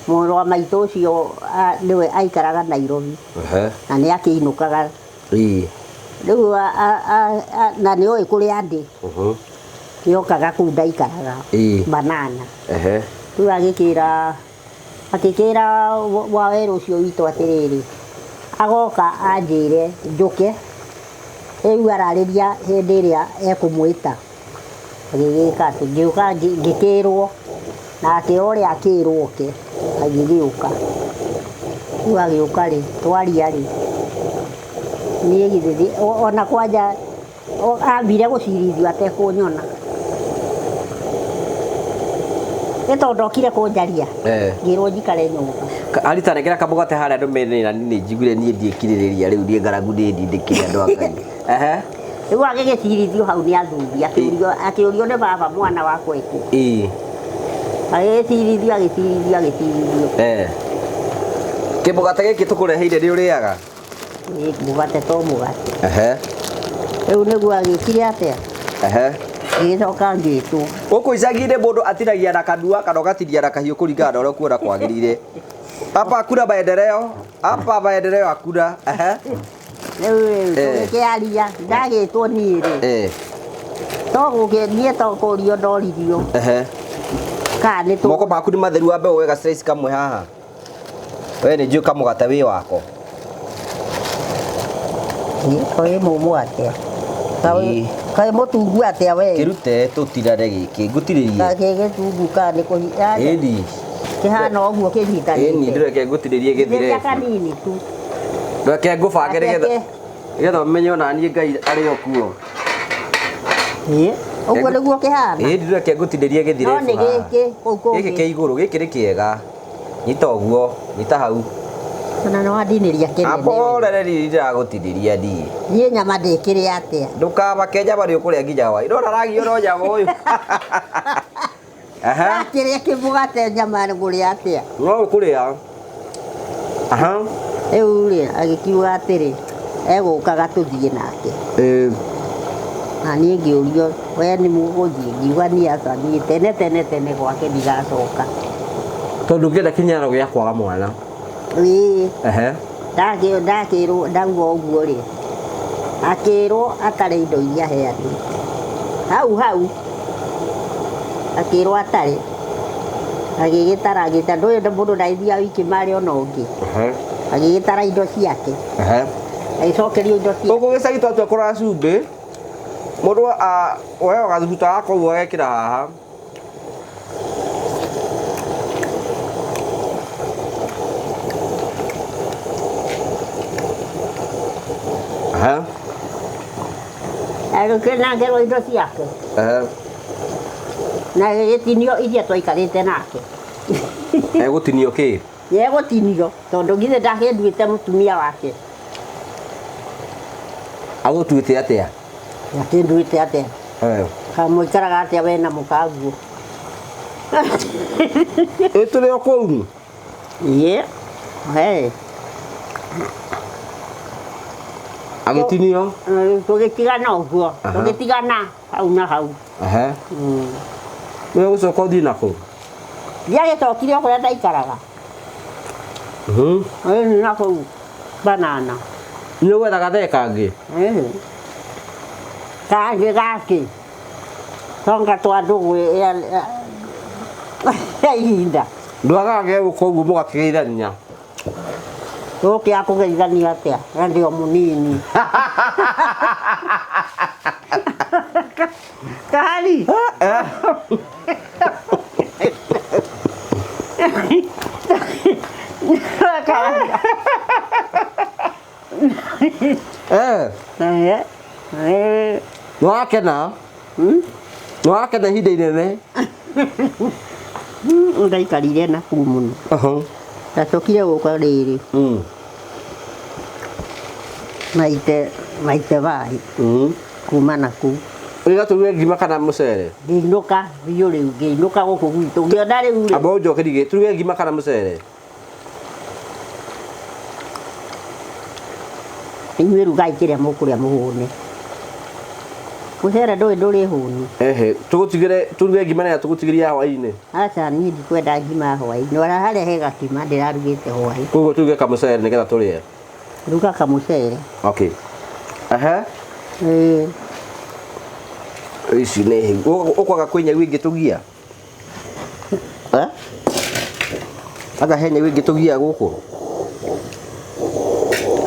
Mũrũ wa maitũ ũcio nĩwe aikaraga Nairobi.
Ehe.
Na nĩ akĩinũkaga.
Ĩĩ.
Rĩu na nĩ oĩ kũrĩa ndĩ. Nĩokaga kũu ndaikaraga.
Ĩĩ.
Banana.
Ehe.
Rĩu agĩkĩra wa werũ ũcio witũ atĩrĩrĩ, agoka anjĩre njũke. Rĩu ararĩria hĩndĩ ĩrĩa ekũmwĩta. Agĩgĩka atĩ ngĩũka ngĩkĩrwo nake ũrĩa akĩrwo oke agĩgĩũka. Rĩu agĩũka rĩ, twaria rĩ, niĩ githĩ ona kwanja ambire gũcirithio atekũnyona. Nĩ tondũ ndokire kũnjaria. Ngĩrwo njikare nyũmba.
Arita nengera kamũgate harĩa andũ mene na niĩ njiguire niĩ ndiĩkirĩrĩria rĩu niĩ ngaragu niĩ ndindĩkire andũ a Ngai. Ehe.
Rĩu agĩgĩcirithio hau nĩ athuri, akĩũrio nĩ baba mwana wakwa ĩkũ.
Ĩĩ.
Agĩgĩcirithio agĩcirithio agĩcirithio.
Eh. Kĩmũgate gĩkĩ tũkũreheire nĩ ũrĩaga?
Ĩ, mũgate to mũgate.
Ehe.
Rĩu nĩguo agĩkire atĩa?
Ehe.
Ngĩgĩcoka ngĩtwo.
Gũkũ icagi-inĩ mũndũ atinagia na kanua kana ũgatinia na kahiũ kũringana na ũrĩa ũkuona kwagĩrĩire. Hapa hakuna maendeleo. Hapa maendeleo hakuna. Ehe.
Rĩu rĩ, tũgĩkĩaria, ndagĩtwo niĩ rĩ.
Eh.
To gũkĩ niĩ to kũrio ndoririo.
Ehe.
Kana nĩ
Moko maku nĩ matheru wambe woe ga slice kamwe haha. We nĩ njũĩ kamũgate wĩ wako.
Kaĩ mũmũ atĩa?
Ĩĩ.
Kaĩ mũtungu atĩa we?
Kĩrute tũtirare gĩkĩ ngũtirĩrie.
Gakĩ gĩtungu kana nĩ kũhi
Ĩni.
kĩhana ũguo kĩnyitanĩte.
Ĩni ndũreke ngũtirĩrie gĩthire.
Nĩ kanini tu.
Reke ngũbange nĩgetha ũmenye ona niĩ Ngai arĩ o kuo.
Ĩĩ, ũguo nĩguo kĩhana.
Ĩĩ ndũreke ngũtinĩrie gĩthire.
No nĩ gĩkĩ kũu kũngĩ.
Gĩkĩ kĩ igũrũ, gĩkĩ nĩ kĩega. Nyita ũguo, nyita hau.
Ona nĩ wandinĩria kĩnene.
Aporere riri ndĩragũtinĩria niĩ.
Niĩ nyama ndĩkĩrĩa atĩa?
Ndũkamake nyama nĩ ũkũrĩa nginya hwaĩ. Ndona ragio no nyama ũyũ. Aha.
Ndakĩrĩa kĩmũgate nyama ngũrĩa atĩa?
No ũkũrĩa. Aha.
Rĩu rĩ, agĩkiuga atĩrĩ, egũkaga tũthiĩ nake.
Ĩĩ.
Na niĩ ngĩũrio, we nĩ mũgũthiĩ? Ngiuga niĩ aca, niĩ tene tene tene gwake ndigacoka.
Tondũ ũngĩenda kĩnyararo gĩa kwaga mwana.
Ĩĩ.
Ehe.
Ndakĩrwo ndauga ũguo rĩ, akĩrwo atare indo iria aheanĩte. Hau hau akĩrwo atare. Agĩgĩtara agĩtara, ndũĩ mũndũ ndagĩthiaga wiki marĩ ona ũngĩ.
Ehe.
Agĩgĩtara indo ciake.
Ehe.
Agĩcokerio indo ciake.
Gũkũ gĩcagi twatua kũrora cumbĩ, mũndũ woyaga gathubu ta gaka ũguo agekĩra haha. Aha.
Agĩkĩnengerwo indo ciake. Na gĩgĩtinio iria twaikarĩte nake.
Egũtinio kĩ?
Yegũtinio tondũ githĩ ndakĩnduĩte mũtumia wake.
Agũtuĩte atĩa?
Akĩnduĩte atĩa? Kamũikaraga atĩa we na mũkaguo?
Ĩ tũrĩ o kũu.
Ĩĩ. Hey.
Agĩtinio.
Tũgĩtigana ũguo. Tũgĩtigana hau na hau.
Nĩ ũgũcoka ũthiĩ nakũ?
Ndiagĩcokire o kũrĩa ndaikaraga. Ĩĩ na kũu banana.
Nĩ ũgwetha gathee kangĩ?
Ĩĩ. Kangĩ gakĩ. Tonga twa ndũgũ ya ihinda.
Ndwagaga gegũka ũguo mũgakĩgeithania.
Gũkĩ akũgeithania atĩa? Na ndĩ o mũnini. Kahari.
Nĩ wakena? Nĩ wakena ihinda inene?
Ndaikarire na kũu mũno. Ndacokire gũka rĩrĩ. Maite maite vai kuma na kũu.
Ũiga tũruge ngima kana mũcere?
Ngĩinũka biũ rĩu, ngĩinũka gũkũ gwitũ. Ngĩona rĩu rĩ.
Amba ũnjokerie, tũruge ngima kana mũcere?
Inyuĩ rugai kĩrĩa mũkũrĩa mũhũne. Mũcere ndũĩ ndũrĩ hũni.
Ehe, tũgũtigĩre tũruge ngima na tũgũtigĩrie ya hwaĩ-inĩ.
Aca niĩ ndikwenda ngima ya hwaĩ-inĩ. Ona harĩa he gakima ndĩrarugĩte hwaĩ.
Koguo tũruge kamũcere nĩgetha tũrĩe.
Ruga kamũcere.
Okay. Ehe.
Ĩĩ.
Ici nĩ ũkwaga kwĩ nyau ĩngĩtũgia? Eh? Anga he nyau ĩngĩtũgia gũkũ?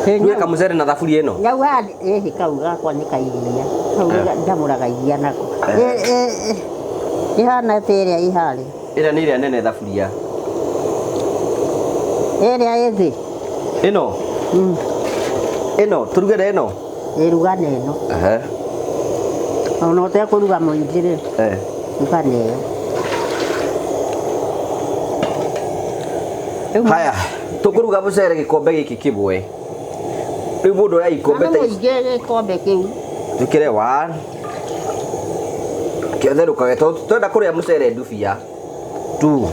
Ruge kamũcere na thaburia ĩno.
Nyau haha ĩhĩ kau gakwa nĩ ka iria. Kau ndamũraga iria nako. Ĩhana ta ĩrĩa ĩ harĩa.
Ĩrĩa nĩ ĩrĩa nene thaburia.
Ĩrĩa ĩ thĩ.
Ĩno? Ĩno tũruge na ĩno?
Ĩ ruga na ĩno. Ona ũtekũruga mũingĩ rĩ. Ruga na ĩyo.
Haya, tũkũruga mũcere gĩkombe gĩkĩ kĩmwe. Rĩu mũndũ oya ikombe ta ici.
Mũingĩ gĩkombe kĩu.
Twĩkĩre 1. Kĩotherũkage tondũ twenda kũrĩa mũcere ndubia. 2.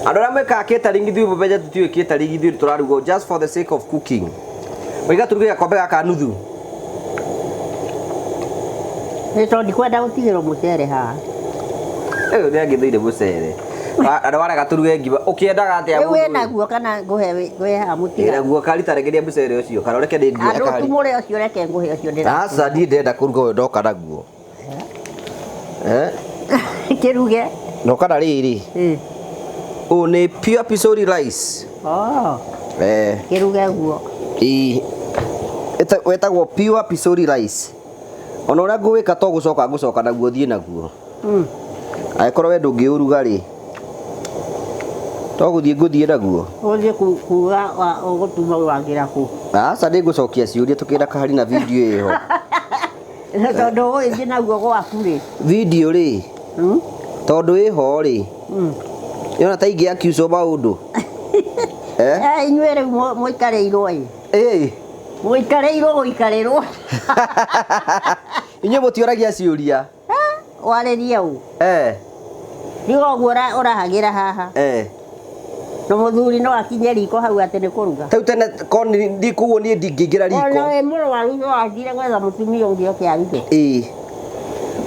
Andũ arĩa mwĩkaga catering ithuĩ mũmenye tũtiũĩ catering ithuĩ tũraruga just for the sake of cooking. Waiga tũruge gakombe gaka nuthu.
Nĩ tondũ ndikwenda gũtigĩrwo mũcere haha.
Ũyũ nĩ angĩthũire mũcere. Andũ warega tũruge ngima. Ũkĩendaga atĩa
Rĩu
mũndũ ũyũ?
wĩnaguo kana ngũhe ngũhe haha mũtiga.
Wĩnaguo karita regeria mũcere ũcio kana ũreke ndĩ nguoe
Andũ
kahari.
tumũre ũcio reke ngũhe ũcio ndĩra.
Aca niĩ ndĩrenda kũruga ũyũ ndoka naguo.
Kĩruge.
Ndoka na rĩrĩ. Ũyũ nĩ pure pisori rice.
Oh. Kĩruge guo.
Ĩĩ. Wetagwo pure pisori rice. Ona ũrĩa ngũwĩka to gũcoka ngũcoka naguo thiĩ naguo. Angĩkorwo we ndũngĩũruga rĩ, to gũthiĩ ngũthiĩ naguo.
Ũthiĩ kuga ũgũtuma wagĩra kũ?
Aca nĩ ngũcokia ciũria tũkĩra kahari na video ĩho.
Tondũ ũgũgĩthiĩ naguo gwaku rĩ.
Video rĩ. Tondũ ĩho rĩ. Nĩwona ta ingĩ accuse maũndũ.
Inyuĩ rĩu mũikarĩirwo ĩ.
Ĩĩ.
Mũikarĩirwo gũikarĩrwo.
Inyuĩ mũtioragia ciũria.
Warĩrie ũ? Ndiga ũguo ũrahagĩra haha. Na mũthuri no akinye riko hau atĩ nĩ kũruga.
Rĩu tene korwo ndi koguo niĩ ndingĩingĩra riko.
Ona wĩ mũrwaru no athire gwetha mũtumia ũngĩ oke aruge.
Ĩĩ.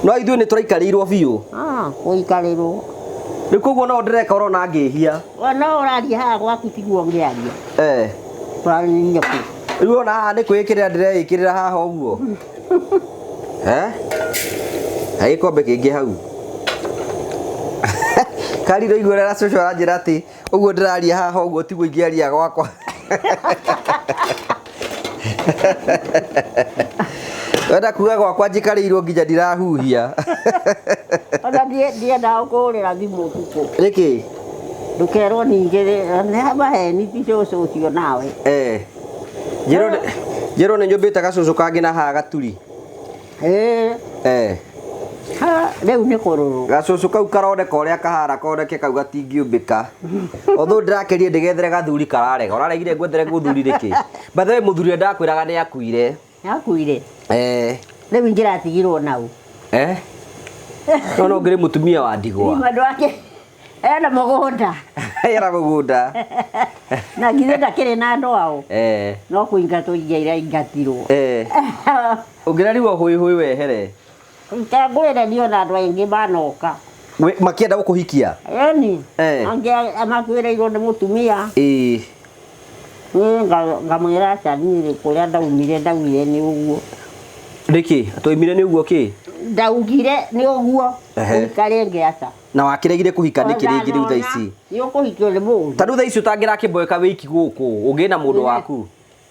No ithuĩ nĩ tũraikarĩirwo biũ.
Gũikarĩrwo.
Rĩu koguo no ndĩreka ũrona ngĩhia.
No ũraria haha gwaku tiguo ũngĩaria. Twarĩrie kũ?
Rĩu ona haha nĩ kwĩĩkĩrĩra ndĩreĩkĩrĩra haha ũguo. He gĩkombe kĩngĩ hau. Kari ndũigua ũrĩa cũcũ aranjĩra atĩ ũguo ndĩraria haha ũguo tiguo ingĩaria gwakwa. Wenda kuga gwakwa njikarĩirwo nginya ndirahuhia.
Ona ndiendaga gũkũhũrĩra thimũ ũtukũ.
Nĩkĩ?
Ndũkerwo ningĩ nĩ maheni ti cũcũ ũcio nawe.
Njĩrwo nĩ nyũmbĩte gacũcũ kangĩ na haha gaturi.
Ĩĩ.
Eh.
Ha, rĩu nĩ kũrũrũ.
Gacũcũ kau karoneka ũrĩa kahana koneke kau gatingĩũmbĩka. Although ndĩrakerie ndĩgethere gathuri kararega. Ũraregire ngwethere mũthuri nĩkĩ? By the way mũthuri ũrĩa ndakwĩraga nĩ akuire.
Akuire.
Eh.
Rĩu ingĩratigirwo nau.
Eh? No no ngĩrĩ mũtumia wa ndigwa.
Rĩu andũ ake ena mũgũnda.
Ena mũgũnda.
Na githĩ ndakĩrĩ na andũ ao.
Eh.
No kũingatwo ingĩraingatirwo.
Eh. Ũngĩrariwo hũĩ hũĩ wehere.
Ngwĩre niĩ ona andũ aingĩ manoka.
Makĩenda gũkũhikia?
Ĩni.
Eh.
Angĩ makuĩrĩirwo nĩ mũtumia.
Ĩĩ.
Niĩ ngamwĩra aca niĩ rĩ kũrĩa ndaumire ndaugire nĩ ũguo.
Nĩkĩ? Twaumire nĩ ũguo kĩ?
Ndaugire nĩ ũguo.
Ehe.
Kũhika rĩngĩ aca.
Na wakĩregire kũhika nĩkĩ rĩngĩ rĩu thaa ici?
Nĩ ũkũhikio nĩ mũndũ.
Ta rĩu thaa ici ũtangĩrakĩmboeka wĩiki gũkũ, ũngĩ na mũndũ waku.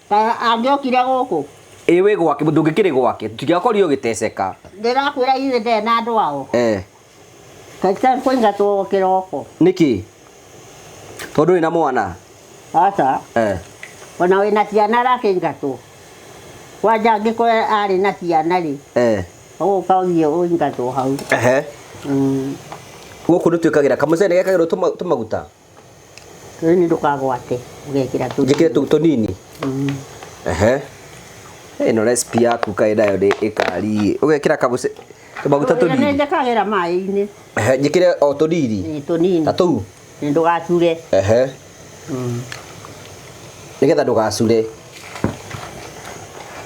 Ta angĩokire gũkũ.
Ĩ wĩ gwake, ndũngĩkĩrĩ gwake, tũtingĩakorirwo ũgĩteceka.
Ndĩrakwĩra ithe ndarĩ na andũ ao.
Eh.
Kaita kũingatwo kĩroko.
Nĩkĩ? Tondũ wĩna mwana?
Aca.
Eh.
Ona wĩna ciana arakĩingatwo. Kwanja angĩkorwo arĩ na ciana rĩ.
Eh.
Ũgũka ũthiĩ ũingatwo hau.
Ehe.
Mm.
Gũkũ nĩ twĩkagĩra kamũcere nĩ gekagĩrwo tũmaguta?
Rĩu nĩ ndũkagwate ũgekĩra tũnini.
Njĩkĩre tũnini?
Mm.
Ehe. Ĩno recipe yaku kaĩ nayo nĩ ĩkari. Ũgekĩra kamũcere tũmaguta
Nĩ
tũnini?
njĩkagĩra maĩ-inĩ.
Ehe, njĩkĩre o tũnini?
Ĩ tũnini.
Ta tũu?
Nĩ ndũgacure.
Ehe.
Mm.
Nĩgetha ndũgacure.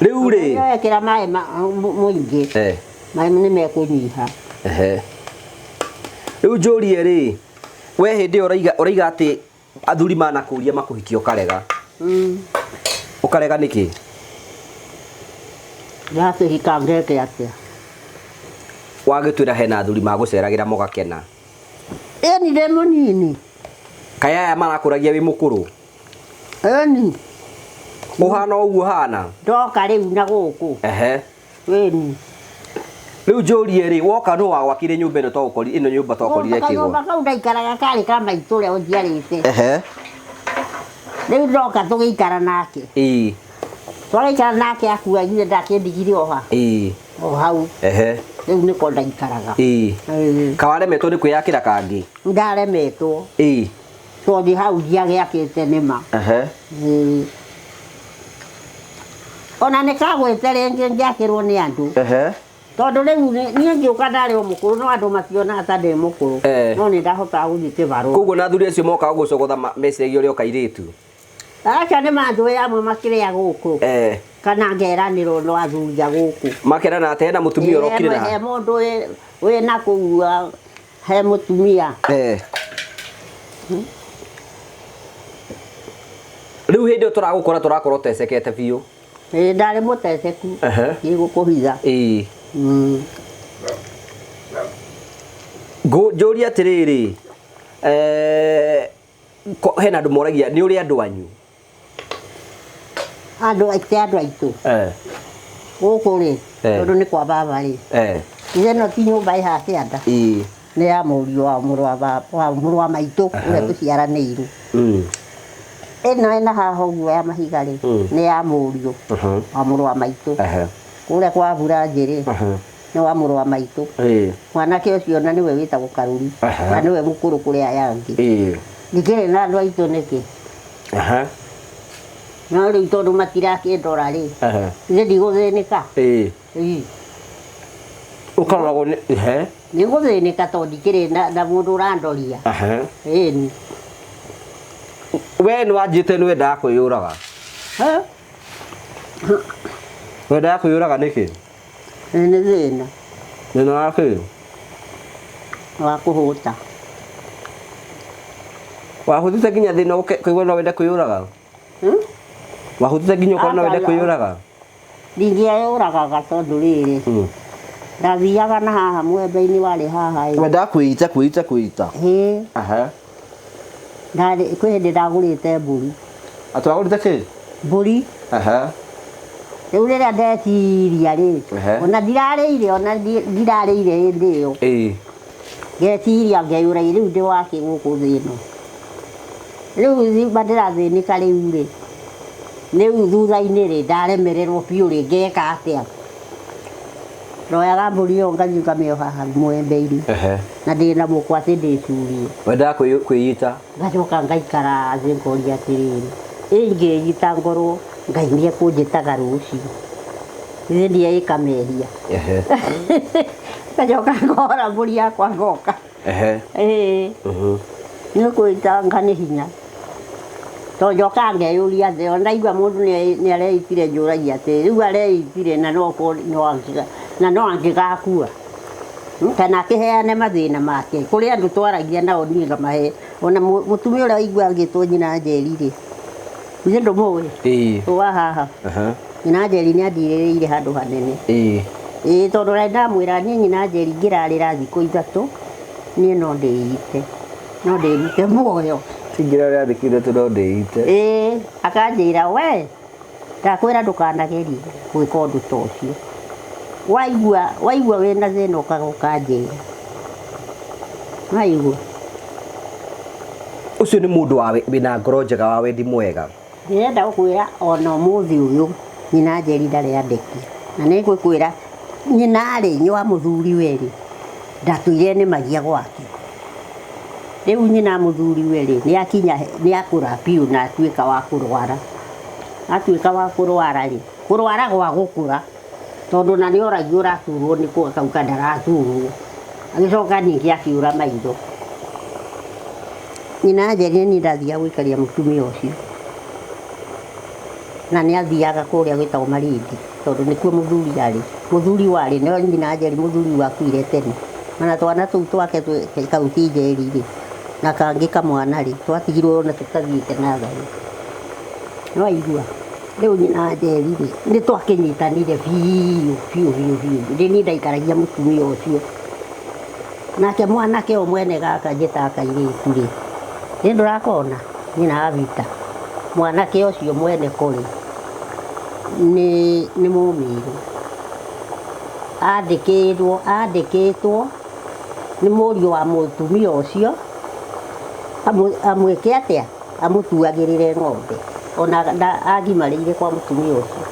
Rĩu rĩ.
Wekĩra maĩ mũingĩ.
Eh.
Maĩ nĩ mekũnyiha.
Ehe. Rĩu njũrie rĩ, we hĩndĩ ĩyo ũraiga atĩ athuri manakũria makũhikia ũkarega.
Mm.
Ũkarega nĩkĩ?
Ndakĩhika ngeke atĩa?
Wagĩtwĩra hena athuri magũceragĩra mũgakena.
Ĩni ndĩ mũnini.
Kaĩ aya marakũragia wĩ mũkũrũ?
Ĩni.
Ũhana ũguo ũhana?
Ndoka rĩu na gũkũ.
Ehe.
Ĩni.
Rĩu njũrie rĩ, woka nũ wagwakire nyũmba ĩno twagũkorire, ĩno nyũmba twakorire ĩkĩgwa?
Kanyũmba kau ndaikaraga karĩ ka maitũ ũrĩa ũnjiarĩte.
Ehe.
Rĩu ndoka tũgĩikara nake.
Ĩĩ.
Twagĩikara nake akua githĩ ndakĩndigire o ha?
Ĩĩ.
O hau.
Ehe.
Rĩu nĩko ndaikaraga.
Ĩĩ.
Ĩĩ.
Kawaremetwo nĩ kwĩyakĩra kangĩ?
Ndaremetwo.
Ĩĩ.
Tondũ hau ndiagĩakĩte nĩma.
Ehe.
Ĩĩ. Ona nĩ kagwĩte rĩngĩ ngĩakĩrwo nĩ andũ.
Ehe.
Tondũ rĩu niĩ ngĩũka ndarĩ o mũkũrũ no andũ mationaga ta ndĩ mũkũrũ.
Eh.
No nĩ ndahotaga gũthiĩ kĩbarũa.
Koguo na athuri acio mokaga gũgũcogotha meciragia ũrĩ o kairĩtu?
Aca nĩ manjũĩ amwe makĩrĩa gũkũ.
Eh.
Kana ngeranĩrwo no athuri a gũkũ.
Makerana atĩ hena mũtumia ũrokire na
He mũndũ wĩna kũu he mũtumia.
Eh. Rĩu hĩndĩ ĩyo tũragũkora tũrakorwo ũtecekete biũ.
Ĩĩ ndarĩ mũteceku.
Ehe.
Ndigũkũhitha.
Ĩĩ.
Mm.
Njũrie atĩrĩrĩ, hena andũ moragia nĩ ũrĩ andũ anyu?
Andũ aitũ andũ aitũ.
Eh.
Gũkũ rĩ,
Eh.
tondũ nĩ kwa baba rĩ.
Eh.
Ĩno ti nyũmba ĩ haha kĩanda.
Ĩĩ.
Nĩ ya mũriũ wa mũrũ wa maitũ ũrĩa tũciaranĩirwo.
Mm.
Ĩno ĩna haha ũguo ya mahiga rĩ, nĩ ya mũriũ wa mũrũ wa maitũ.
Ehe.
Kũrĩa kwa mbura njĩrĩ nĩ wa mũrũ wa maitũ.
Ĩĩ.
Mwanake ũcio na nĩwe wĩtagwo Karuri.
Ehe.
Na nĩwe mũkũrũ kũrĩ aya angĩ.
Ĩĩ.
Ndikĩrĩ na andũ aitũ nĩkĩ?
Ehe.
No rĩu tondũ matirakĩndora rĩ,
Ehe.
ithe ndigũthĩnĩka.
Ĩĩ.
Ĩĩ.
Ũkaroragwo nĩ ehe.
Nĩngũthĩnĩka tondũ ndikĩrĩ na mũndũ ũrandoria.
Ehe.
Ĩni.
We nĩ wanjĩte nĩ wendaga kwĩyũraga.
He?
Wendaga kwĩyũraga nĩkĩ?
Nĩ thĩna.
Thĩna wa kĩ?
Wa kũhũta.
Wahũtĩte nginya thĩna ũkaigua no wende kwĩyũraga?
Hmm?
Wahũtĩte nginya ũkona no wende kwĩyũraga?
Ndingĩeyũragaga tondũ rĩrĩ. Ndathiaga na haha mwembe-inĩ warĩ haha ĩ.
Wendaga kwĩita kwĩita kwĩita?
Ĩĩ.
Aha.
Ndarĩ kwĩ hĩndĩ ndagũrĩte mbũri.
Atĩ wagũrĩte kĩ?
Mbũri.
Aha.
Rĩu rĩrĩa ndeciria rĩ, ona ndirarĩire ona ndirarĩire hĩndĩ ĩyo.
Ĩĩ.
Ngeciria ngeyũra rĩu ndĩ wakĩ gũkũ thĩ ĩno. Rĩu thimba ndĩrathĩnĩka rĩu rĩ, rĩu thutha-inĩ rĩ ndaremererwo biũ rĩ ngeka atĩa? Ndoyaga mbũri ĩyo ngathiĩ ngamĩoha hau mwembe-inĩ. Na ndĩ na mũkwa atĩ ndĩcurie.
Wendaga kwĩyita?
Ngacoka ngaikara thĩ ngoria atĩrĩrĩ, ĩ ingĩĩita ngorwo Ngai nĩ ekũnjĩtaga rũciũ, githĩ ndieĩka mehia? Ngacoka ngora mbũri yakwa ngoka. Ĩĩ. Nĩ kwĩitanga nĩ hinya. Tondũ njokaga ngeyũria atĩ ona ndaigua mũndũ nĩ areitire njũragia atĩ rĩu areitire na no na no angĩgakua. Kana akĩheane mathĩna make. Kũrĩ andũ twaragia nao niĩ ngamahe ona mũtumia ũrĩa waigua agĩtwo nyina Njeri rĩ, githĩ ndũmũĩ?
Ĩĩ.
Wa haha. Nyina Njeri nĩ andirĩrĩire handũ hanene. Ĩĩ, tondũ na ndamwĩra niĩ nyina Njeri ngĩrarĩra thikũ 3 niĩ no ndĩite. No ndĩrute muoyo.
Ingĩrarĩra thikũ 3 no ndĩite.
Ĩĩ, akanjĩra we ndakwĩra ndũkanagerie gwĩka ũndũ ta ũcio. Waigua wĩna thĩna ũkaga ũkanjĩra. Waigua.
Ũcio nĩ mũndũ wĩna ngoro njega wa wendi mwega.
Ndĩrenda gũkwĩra ona ũmũthĩ ũyũ nyina Njeri ndarĩ andekia. Na nĩ ngũkwĩra nyina rĩ, nyua mũthuri we rĩ, ndatũire nĩmagia gwake. Rĩu nyina mũthuri we rĩ, nĩ akinya, nĩ akũra biũ na atuĩka wa kũrwara. Atuĩka wa kũrwara rĩ, kũrwara gwa gũkũra, tondũ na nĩ oragio ũraturwo nĩ kũ akauga ndaraturwo. Agĩcoka ningĩ akĩũra maitho. Nyina Njeri nĩ ndathiaga gũikaria mũtumia ũcio. Na nĩ athiaga kũrĩa gwĩtagwo Malindi, tondũ nĩkuo mũthuri arĩ. Mũthuri warĩ, no nyina Njeri mũthuri wakuire tene. Ona twana tũu twake kau ti Njeri rĩ, na kangĩ kamwana rĩ, twatigirwo ona tũtathiĩte natharĩ. No aigua, rĩu nyina Njeri rĩ, nĩ twakĩnyitanire biũ, biũ, biũ, biũ. Nĩ niĩ ndaikaragia mũtumia ũcio. Nake mwanake ũyũ mwene gaka njĩtaga kairĩtu rĩ, nĩ ndũrakona nyina wa Vita. Mwanake ũcio mwene kũrĩ nĩ mũmĩrũ. Andĩkĩtwo nĩ mũriũ wa mũtumia ũcio, amwĩke atĩa? Amũtuagĩrĩre ng'ombe. Ona agimarĩire kwa mũtumia ũcio.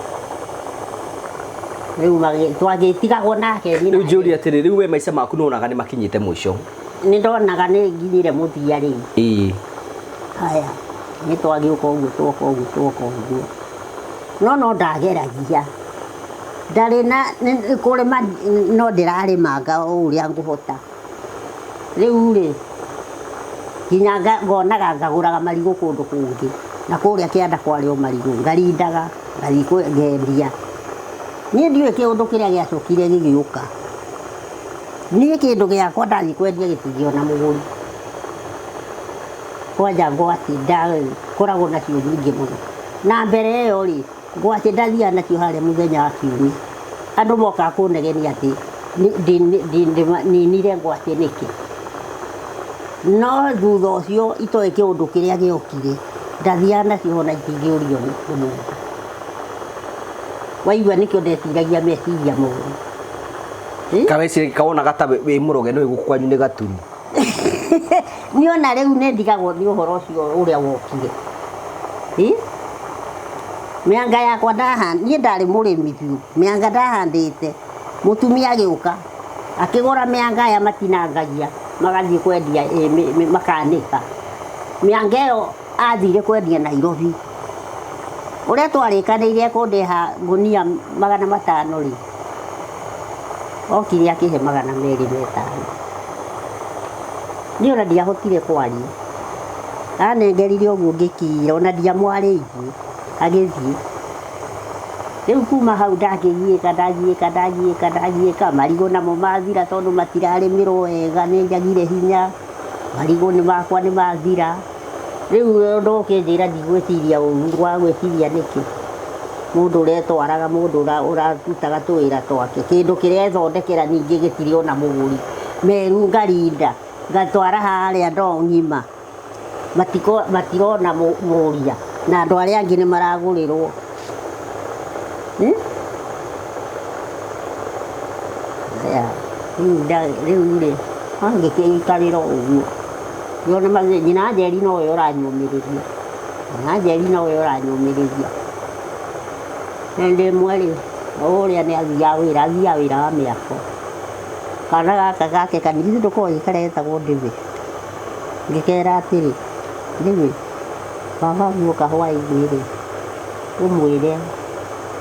Rĩu twagĩtigagwo nake nyina.
Rĩu njũrie atĩrĩ, rĩu we maica maku nĩwonaga nĩ makinyĩte mũico?
Nĩ ndonaga nĩ nginyire mũthia rĩu. Haya, nĩ twagĩũka ũguo, twoka ũguo, twoka ũguo. No no ndageragia. Ndarĩ na, nĩ kũrĩma no ndĩrarĩmanga o ũrĩa ngũhota. Rĩu rĩ, nginya ngonaga ngagũraga marigũ kũndũ kũngĩ. Na kũrĩa kĩanda kwarĩ o marigũ, ngarindaga, ngathiĩ ngendia. Niĩ ndiũĩ kĩũndũ kĩrĩa gĩacokire gĩgĩũka. Niĩ kĩndũ gĩakwa ndathiĩ kwendia gĩtingĩona mũgũri. Kwanja ngwacĩ ndakoragwo nacio nyingĩ mũno. Na mbere ĩyo rĩ, ngwacĩ ndathiaga nacio harĩa mũthenya wa kiumia. Andũ mokaga kũnegenia atĩ ninire ngwacĩ nĩkĩ. No thutha ũcio itoĩ kĩũndũ kĩrĩa gĩokire, ndathiaga nacio ona itingĩũrio nĩ mũndũ. Waigua nĩkĩo ndeciragia meciria moru.
Kaweciria kawonaga ta wĩ mũroge nĩ gũkũ kwanyu nĩ gaturu.
Niĩ ona rĩu nĩ ndigagwo nĩ ũhoro ũcio ũrĩa wokire. Mĩanga yakwa niĩ ndarĩ mũrĩmi biũ. Mĩanga ndahandĩte. Mũtumia agĩũka, akĩgũra mĩanga aya matinangagia, magathiĩ kwendia, makanĩka. Mĩanga ĩyo athire kwendia Nairobi. Ũrĩa twarĩkanĩire kũndĩha ngũnia 500 rĩ, okire akĩhe 205. Niĩ ona ndiahotire kwaria. Anengerire ũguo ngĩkira, ona ndiamwarĩirie, agĩthiĩ. Rĩu kuma hau ndakĩgiĩka, ndagiĩka, ndagiĩka, ndagiĩka, marigũ namo mathira tondũ matirarĩmĩrwo wega, nĩ njagire hinya, marigũ nĩ makwa nĩ mathira. Rĩu ũndũ ũkĩnjĩra ndigwĩciria ũru, wa gwĩciria nĩkĩ? Mũndũ ũretwaraga, mũndũ ũrarutaga tũwĩra twake, kĩndũ kĩrĩa ethondekera ningĩ gĩtirĩ ona mũgũri. Meru ngarinda, ngatwara harĩa ndoo ng'ima, matirona mũria, na andũ arĩa angĩ nĩ maragũrĩrwo. Aya, rĩu rĩ, angĩkĩikarĩra ũguo. Yona nyina Njeri nowe ũranyũmĩrĩria. Nyina Njeri nowe ũranyũmĩrĩria. Hĩndĩ ĩmwe rĩ, Ũrĩa nĩ athiaga wĩra, athiaga wĩra wa mĩako. Kana gaka gake kanini githĩ ndũkoĩ karĩa getagwo Ndĩwĩ. Ngĩkera atĩrĩ, Ndĩwĩ, baba guoka hwaĩ-inĩ rĩ, ũmwĩre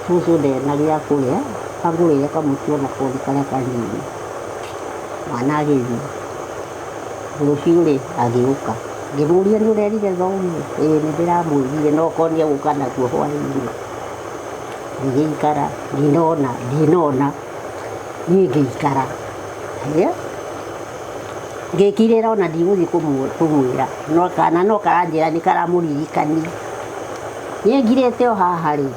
cũcũ ndena gĩa kũrĩa, angũrĩre kamũtu ona kothi karĩa kanini. Mwana agĩthiĩ. Rũciũ rĩ, agĩũka. Ngĩmũria nĩ ũrerire thoguo? Ĩĩ nĩ ndĩramwĩrire no okorwo nĩ egũka naguo hwaĩ-inĩ. Ngĩgĩikara ndinona ndinona niĩ ngĩikara. Hĩ, ngĩkirĩra ona ndigũthiĩ kũmwĩra no kana no karanjĩra nĩ karamũririkania. Niĩ ngirĩte o haha rĩ,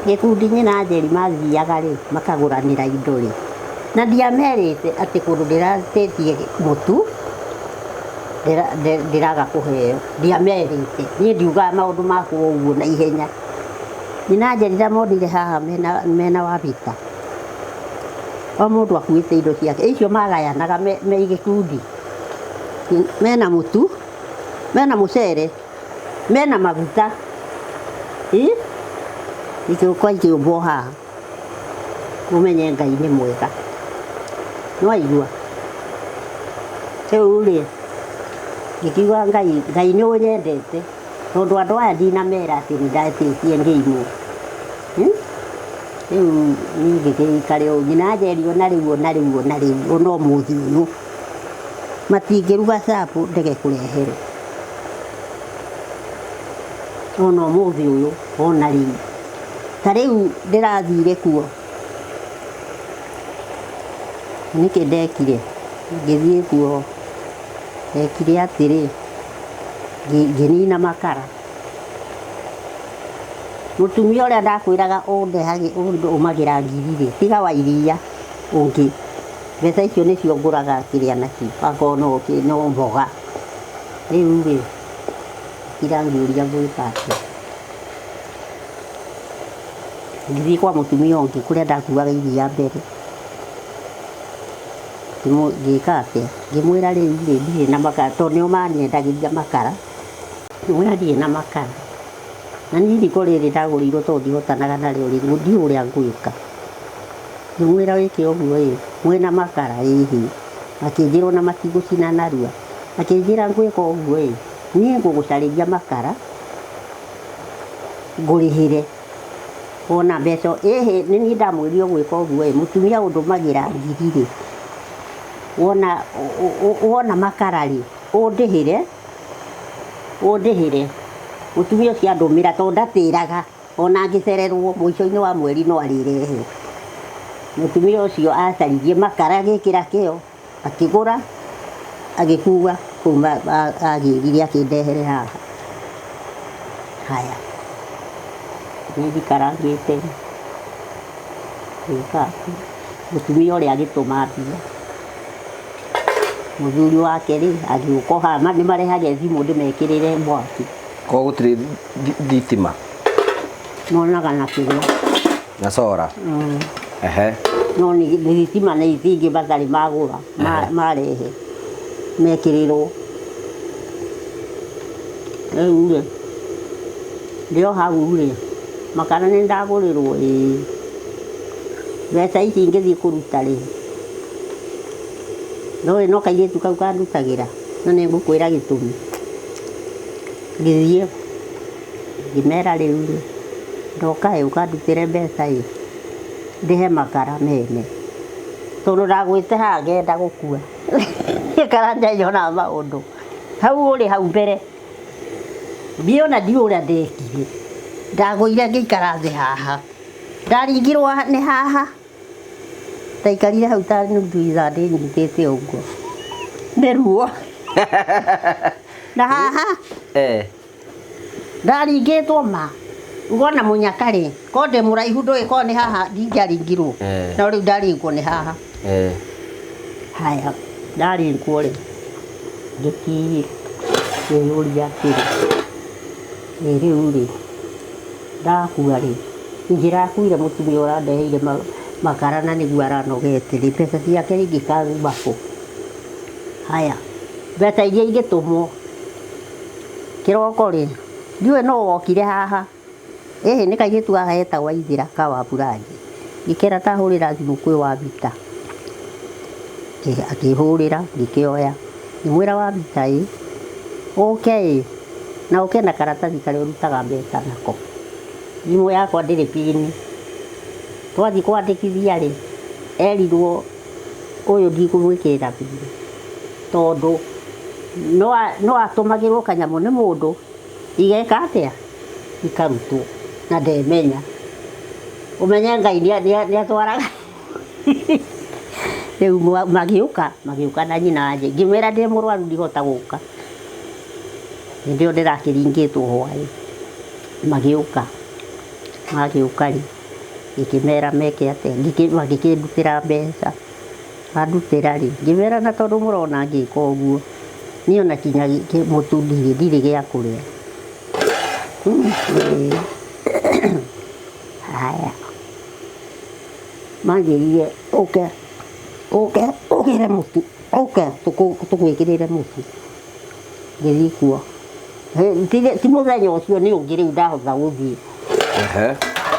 gĩkundi nyina Njeri mathiaga rĩ, makagũranĩra indo rĩ, na ndiamerĩte atĩ kũndũ ndĩratĩtie mũtu ndĩraga kũheo, ndiamerĩte. Niĩ ndiugaga maũndũ makwa ũguo na ihenya. Nyina Njeri ndamonire haha mena wabita, o mũndũ akuĩte indo ciake, icio magayanaga me gĩkundi, mena mũtu, mena mũcere, mena maguta, ĩ igĩũka ikĩũmbwo haha, ũmenye Ngai nĩ mwega. Nĩwaigua? Rĩu rĩ, ngĩkiuga Ngai, Ngai nĩ ũnyendete, tondũ andũ aya ndinamera atĩ nĩ ndetĩtie ngĩimwo. Rĩu niĩ ngĩgĩikara ũũ, nyina anjeri ona rĩu ona rĩu ona rĩu ona ũmũthĩ ũyũ, matingĩruga chapo ndege kũreherwo. Ona ũmũthĩ ũyũ ona rĩu. Ta rĩu ndĩrathire kuo, nĩkĩ ndekire? Ngĩthiĩ kuo, ndekire atĩrĩ, ngĩnina makara. Mũtumia ũrĩa ndakwĩraga ũndũmagĩra ngiri rĩ, tiga wa iria ũngĩ, mbeca icio nĩcio ngũraga kĩrĩa nacio, akorwo no mboga. Rĩu rĩ, ngĩũria ngwĩka atĩa. Ngĩthiĩ kwa mũtumia ũngĩ kũrĩa ndakuaga iria mbere. Ngĩka atĩa? Ngĩmwĩra rĩu rĩ, ndirĩ na makara, tondũ nĩo manyendagĩria makara. Ngĩmwĩra ndirĩ na makara. Na niĩ riko rĩrĩ ndagũrĩirwo tondũ ndihotanaga narĩo rĩ, ndiũĩ ũrĩa ngwĩka. Ngĩmwĩra wĩke ũguo ĩ, mwĩna makara? Ĩhĩ. Akĩnjĩra ona matigũcina narua. Akĩnjĩra ngwĩka ũguo ĩ, niĩ ngũgũcarĩria makara, ngũrĩhĩre. Wona mbeca, ĩhĩ nĩ niĩ ndamwĩrire ũgwĩka ũguo ĩ, mũtumia ũndũmagĩra ngiri rĩ, wona wona makara rĩ, ũndĩhĩre, ũndĩhĩre. Mũtumia ũcio andũmĩra tondũ ndatĩraga, ona angĩcererwo mũico-inĩ wa mweri no arĩrehe. Mũtumia ũcio acaririe makara agĩkĩra kĩo, akĩgũra, agĩkua kũu agĩrire akĩndehere haha. Haya, nĩ njikarangĩte ngĩka atĩ, mũtumia ũrĩa agĩtũma mbia. Mũthuri wake rĩ, agĩũka o haha, nĩ marehage thimũ ndĩmekĩrĩre mwaki.
Korwo gũtirĩ thitima?
Monaga na kĩrĩa.
Na solar? Ehe.
No nĩ thitima nĩ itingĩ matarĩ magũra, marehe, mekĩrĩrwo. Rĩu rĩ, ndĩ o hau rĩ, makara nĩ ndagũrĩrwo ĩĩ. Mbeca ici ingĩthiĩ kũruta rĩ, ndũĩ no kairĩtu kau kandutagĩra, na nĩ ngũkwĩra gĩtũmi. Ngĩthiĩ, ngĩmera rĩu rĩ, ndoka ĩ, ũkandutĩre mbeca ĩ, ndĩhe makara mene. Tondũ ndagwĩte haha ngenda gũkua. Karanja nyonaga maũndũ. Hau ũrĩ hau mbere. Niĩ ona ndiũĩ ũrĩa ndekire. Ndagũire ngĩikara thĩ haha. Ndaringirwo nĩ haha. Ndaikarire hau ta nuthu ithaa ndĩnyitĩte ũguo. Nĩ ruo. Na haha. Ndaringĩtwo ma. Ngona mũnyaka rĩ, korwo ndĩ mũraihu ndũĩ korwo nĩ haha ndingĩaringirwo. No rĩu ndaringwo nĩ haha. Haya, ndaringwo rĩ, ngĩkiĩ ngĩyũria atĩrĩ, ĩ rĩu rĩ, ndakua rĩ, ingĩrakuire mũtumia ũrandeheire makara na nĩguo aranogete rĩ, mbeca ciake ingĩkaruma kũ? Haya, mbeca iria ingĩtũmwo kĩroko rĩ, ndiũĩ nũ wokire haha. Ĩhĩ nĩ kairĩtu gaka getagwo Waithĩra ka Waburangi. Ngĩkera ta hũrĩra thimũ kwĩ Wabita. Akĩhũrĩra ngĩkĩoya. Ngĩmwĩra Wabita ĩ, ũke ĩ, na ũke na karatathi karĩa ũrutaga mbeca nako. Thimũ yakwa ndĩrĩ pin. Twathiĩ kwandĩkithia rĩ, erirwo ũyũ ndikũmwĩkĩrĩra pin tondũ no atũmagĩrwo kanyamũ nĩ mũndũ igeka atĩa? Ikarutwo na ndemenya. Ũmenye Ngai nĩ atwaraga. Rĩu magĩũka, magĩũka na nyina wanjĩ. Ngĩmwĩra ndĩ mũrwaru ndihota gũka. Hĩndĩ ĩyo ndĩrakĩringĩtwo hwaĩ. Magĩũka, magĩũka rĩ, ngĩkĩmera meke atĩa, magĩkĩndutĩra mbeca. Mandutĩra rĩ, ngĩmera na tondũ mũrona ngĩka ũguo, niĩ ona kinya mũtu ndirĩ, ndirĩ gĩa kũrĩa. Haya. Manjĩrire ũke ũke ũgĩre mũtu ũke tũgwĩkĩrĩre mũtu. Ngĩthiĩ kuo. Ti mũthenya ũcio nĩ ũngĩ rĩu ndahota gũthiĩ.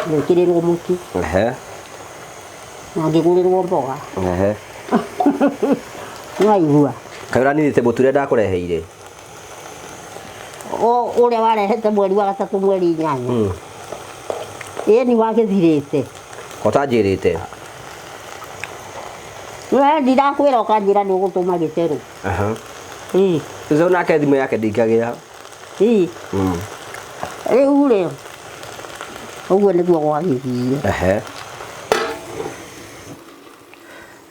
Ngĩkĩrĩrwo mũtu. Na ngĩgũrĩrwo mboga. Nĩwaigua?
Kaĩ ũraninĩte mũtu ũrĩa ndakũreheire?
Ũrĩa warehete mweri wa gatatũ mweri inyanya. Ĩni wagĩthirĩte.
Ko ũtanjĩrĩte?
We ndirakwĩra ũkanjĩra nĩ ũgũtũma gĩcerũ. Ĩĩ.
Gĩcerũ nake thimũ yake ndĩingagĩra.
Ĩĩ. Rĩu rĩ, ũguo nĩguo gwagĩthire.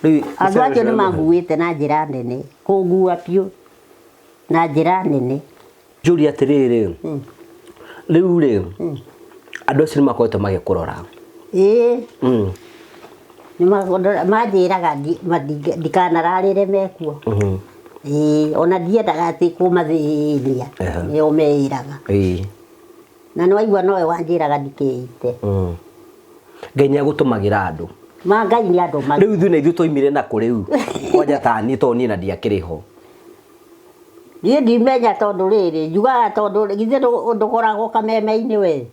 Rĩu
Andũ acio nĩ manguĩte na njĩra nene, kũngua biũ na njĩra nene.
Njũrie atĩrĩrĩ, rĩu rĩ, andũ acio nĩ makoretwo magĩkũrora?
Ĩĩ. Manjĩraga ndikanararĩre mekuo. Ĩĩ, ona ndiendaga atĩ kũmathĩnia, nĩo meĩraga. Na nĩ waigua nowe wanjĩraga ndikeite.
Ngai nĩ agũtũmagĩra andũ.
Ma Ngai nĩ andũmagĩra.
Rĩu ithuĩ na ithuĩ twaimire nakũ rĩu? Kwanja ta niĩ tondũ niĩ na ndiakĩrĩ ho.
Niĩ ndimenya tondũ rĩrĩ, njugaga tondũ githĩ ndũkoragwo kameme-inĩ we?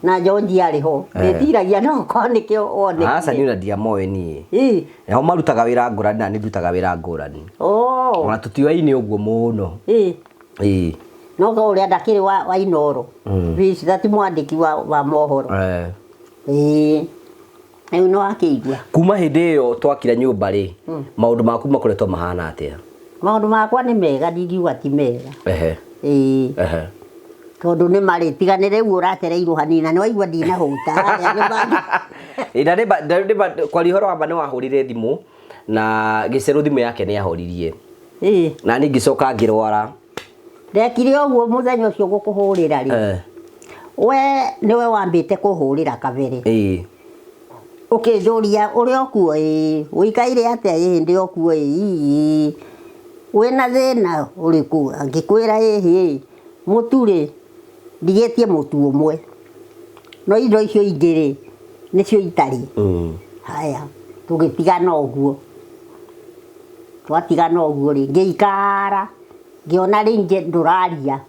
Na George arĩ ho. Ndĩciragia no korwo nĩkĩo wonekire.
Aca niĩ ona ndiamoĩ niĩ. Nao marutaga wĩra ngũrani na niĩ ndutaga wĩra ngũrani. Ona tũtiũaine ũguo mũno. Ĩĩ.
No korwo ũrĩa ndakĩrĩ wa Inooro. Wĩci ti mwandĩki wa mohoro. Ĩĩ. Rĩu nĩ wakĩigua.
Kuma hĩndĩ ĩyo twakire nyũmba rĩ, maũndũ maku makoretwo mahana atĩa?
Maũndũ makwa nĩ mega, ndingiuga ti mega. Ĩĩ. Tondũ nĩ marĩ, tiga nĩ rĩu ũracereirwo hanini na nĩ waigua ndinahũta. Harĩa nĩ
Ĩĩ, na nĩ ma, kwaria ũhoro wa ma nĩ wahũrire thimũ na gĩcerũ thimũ yake nĩ ahoririe.
Ĩĩ.
Na niĩ ngĩcoka ngĩrwara.
Ndekire ũguo mũthenya ũcio ngũkũhũrĩra rĩ. We nĩwe wambĩte kũhũrĩra kabere.
Ĩĩ.
Ũkĩnjũria ũrĩ o kuo? Ĩĩ. Ũikaire atĩa? Ĩĩ ndĩ o kuo. Ĩĩ. Wĩna thĩna ũrĩkũ? Ngĩkwĩra ĩhĩ, mũtu rĩ, ndigĩtie mũtu ũmwe. No indo icio ingĩ rĩ, nĩcio itarĩ. Haya, tũgĩtigana ũguo. Twatigana ũguo rĩ, ngĩikara, ngĩona rĩngĩ ndũraria.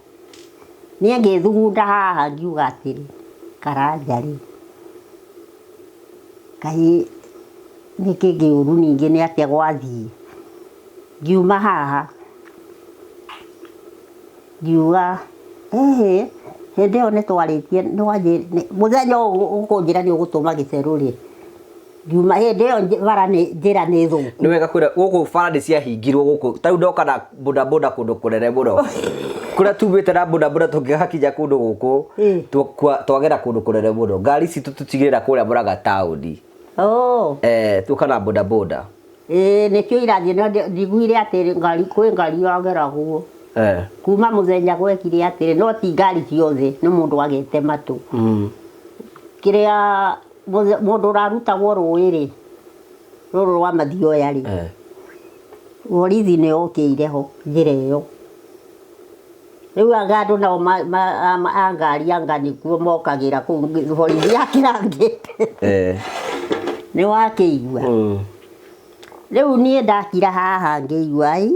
Niĩ ngĩthugunda haha ngiuga atĩrĩ, Karanja rĩ, kaĩ nĩkĩ kĩũru ningĩ nĩ atĩa gwathiĩ? Ngiuma haha, ngiuga ĩhĩ, hĩndĩ ĩyo nĩ twarĩtie, mũthenya ũyũ ũkũnjĩra nĩ ũgũtũma gĩcerũ rĩ, ngiuma hĩndĩ ĩyo bara nĩ njĩra nĩ thũku.
Nĩ wega kwĩra gũkũ bara nĩ ciahingirwo gũkũ, ta rĩu ndoka na bodaboda kũndũ kũnene mũno. Kũrĩa tumĩte na bodaboda tũngĩgakinya kũndũ gũkũ, twagera kũndũ kũnene mũno. Ngari citũ tũtigĩrĩra kũrĩa Mũrang'a taũni. Tuoka na bodaboda.
Ĩĩ nĩkĩo irathiĩ no ndiguire atĩ ngari kwĩ ngari yageragwo. Kuma mũthenya gwekire atĩrĩ, no ti ngari ciothe nĩ mũndũ agete matũ. Kĩrĩa mũndũ ũrarutagwo rũĩ rĩ, rũrũ rwa Mathioya rĩ, borithi nĩ yokĩire ho njĩra ĩyo. Rĩu anga andũ nao a ngari anga nĩkuo mokagĩra kũu borithi yakĩrangĩte. Nĩ wakĩigua? Rĩu niĩ ndakira haha ngĩigua ai,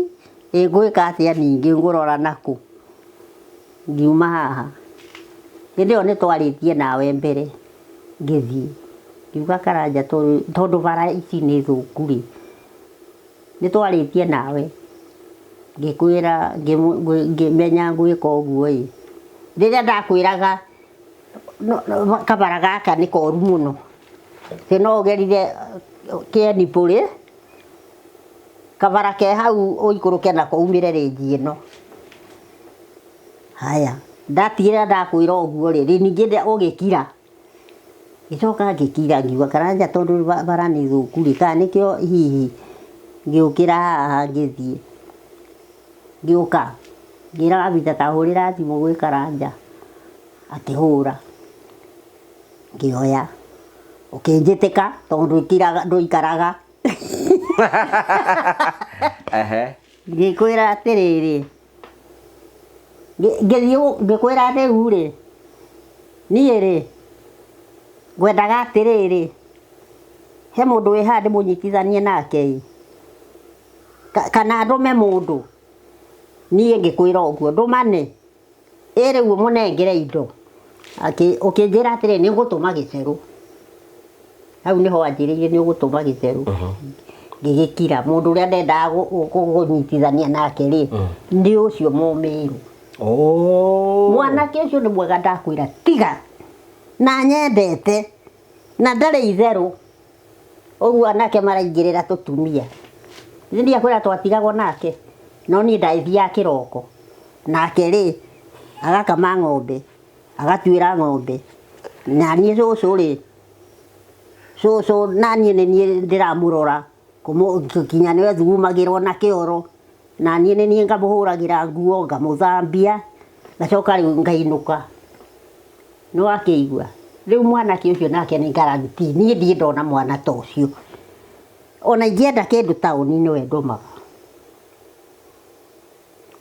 ĩ ngwĩka atĩa ningĩ ngũrora nakũ? Ngiuma haha. Hĩndĩ ĩyo nĩ twarĩtie nawe mbere ngĩthiĩ ngiuga Karanja tondũ bara ici nĩ thũku rĩ, nĩ twarĩtie nawe ngĩkwĩra ngĩmenya ngwĩka ũguo ĩ. Rĩrĩa ndakwĩraga kabara gaka nĩ koru mũno, atĩ no ũgerire kĩenibũrĩ, kabara ke hau ũikũrũke nako umĩre rĩnji ĩno. Haya, ndatigĩrĩra ndakwĩra ũguo rĩ, ningĩ ũgĩkira. Ngĩcoka ngĩkira ngiuga Karanja tondũ bara nĩ thũku rĩ, kana nĩkĩo hihi ngĩũkĩra haha ngĩthiĩ. Ngĩũka, ngĩra Wabita ta hũrĩra thimũ gwĩ Karanja, akĩhũra, ngĩoya. Ũkĩnjĩtĩka tondũ ndũikaraga. Ngĩkwĩra atĩrĩrĩ, Ngĩthiĩ ngĩkwĩra rĩu rĩ, niĩ rĩ, ngwendaga atĩrĩrĩ, he mũndũ wĩ haha ndĩmũnyitithanie nake ĩ, kana ndũme mũndũ? Niĩ ngĩkwĩra ũguo, ndũmane? Ĩ rĩu ũmũnengere indo. Ũkĩnjĩra atĩrĩrĩ, nĩ ngũtũma gĩcerũ. Hau nĩho wanjĩrĩire nĩ ũgũtũma gĩtherũ. Ngĩgĩkira. Mũndũ ũrĩa ndendaga kũnyitithania nake rĩ, nĩ ũcio Mũmĩrũ.
Oh.
Mwanake ũcio nĩ mwega ndakwĩra tiga. Na anyendete. Na ndarĩ itherũ. Ũguo anake maraingĩrĩra tũtumia. Nĩ ndiakwĩra twatigagwo nake. No niĩ ndagĩthiaga kĩroko. Nake rĩ, agakama ng'ombe. Agatuĩra ng'ombe. Na niĩ cũcũ rĩ, cũcũ na niĩ nĩ niĩ ndĩramũrora, nginya nĩwe thugumagĩrwo na kĩoro, na niĩ nĩ niĩ ngamũhũragĩra nguo, ngamũthambia, ngacoka rĩu ngainũka. Nĩ wakĩigua? Rĩu mwanake ũcio nake nĩ guarantee, niĩ ndirĩ ndona mwana ta ũcio. Ona ingĩenda kĩndũ taũni nĩwe ndũmaga.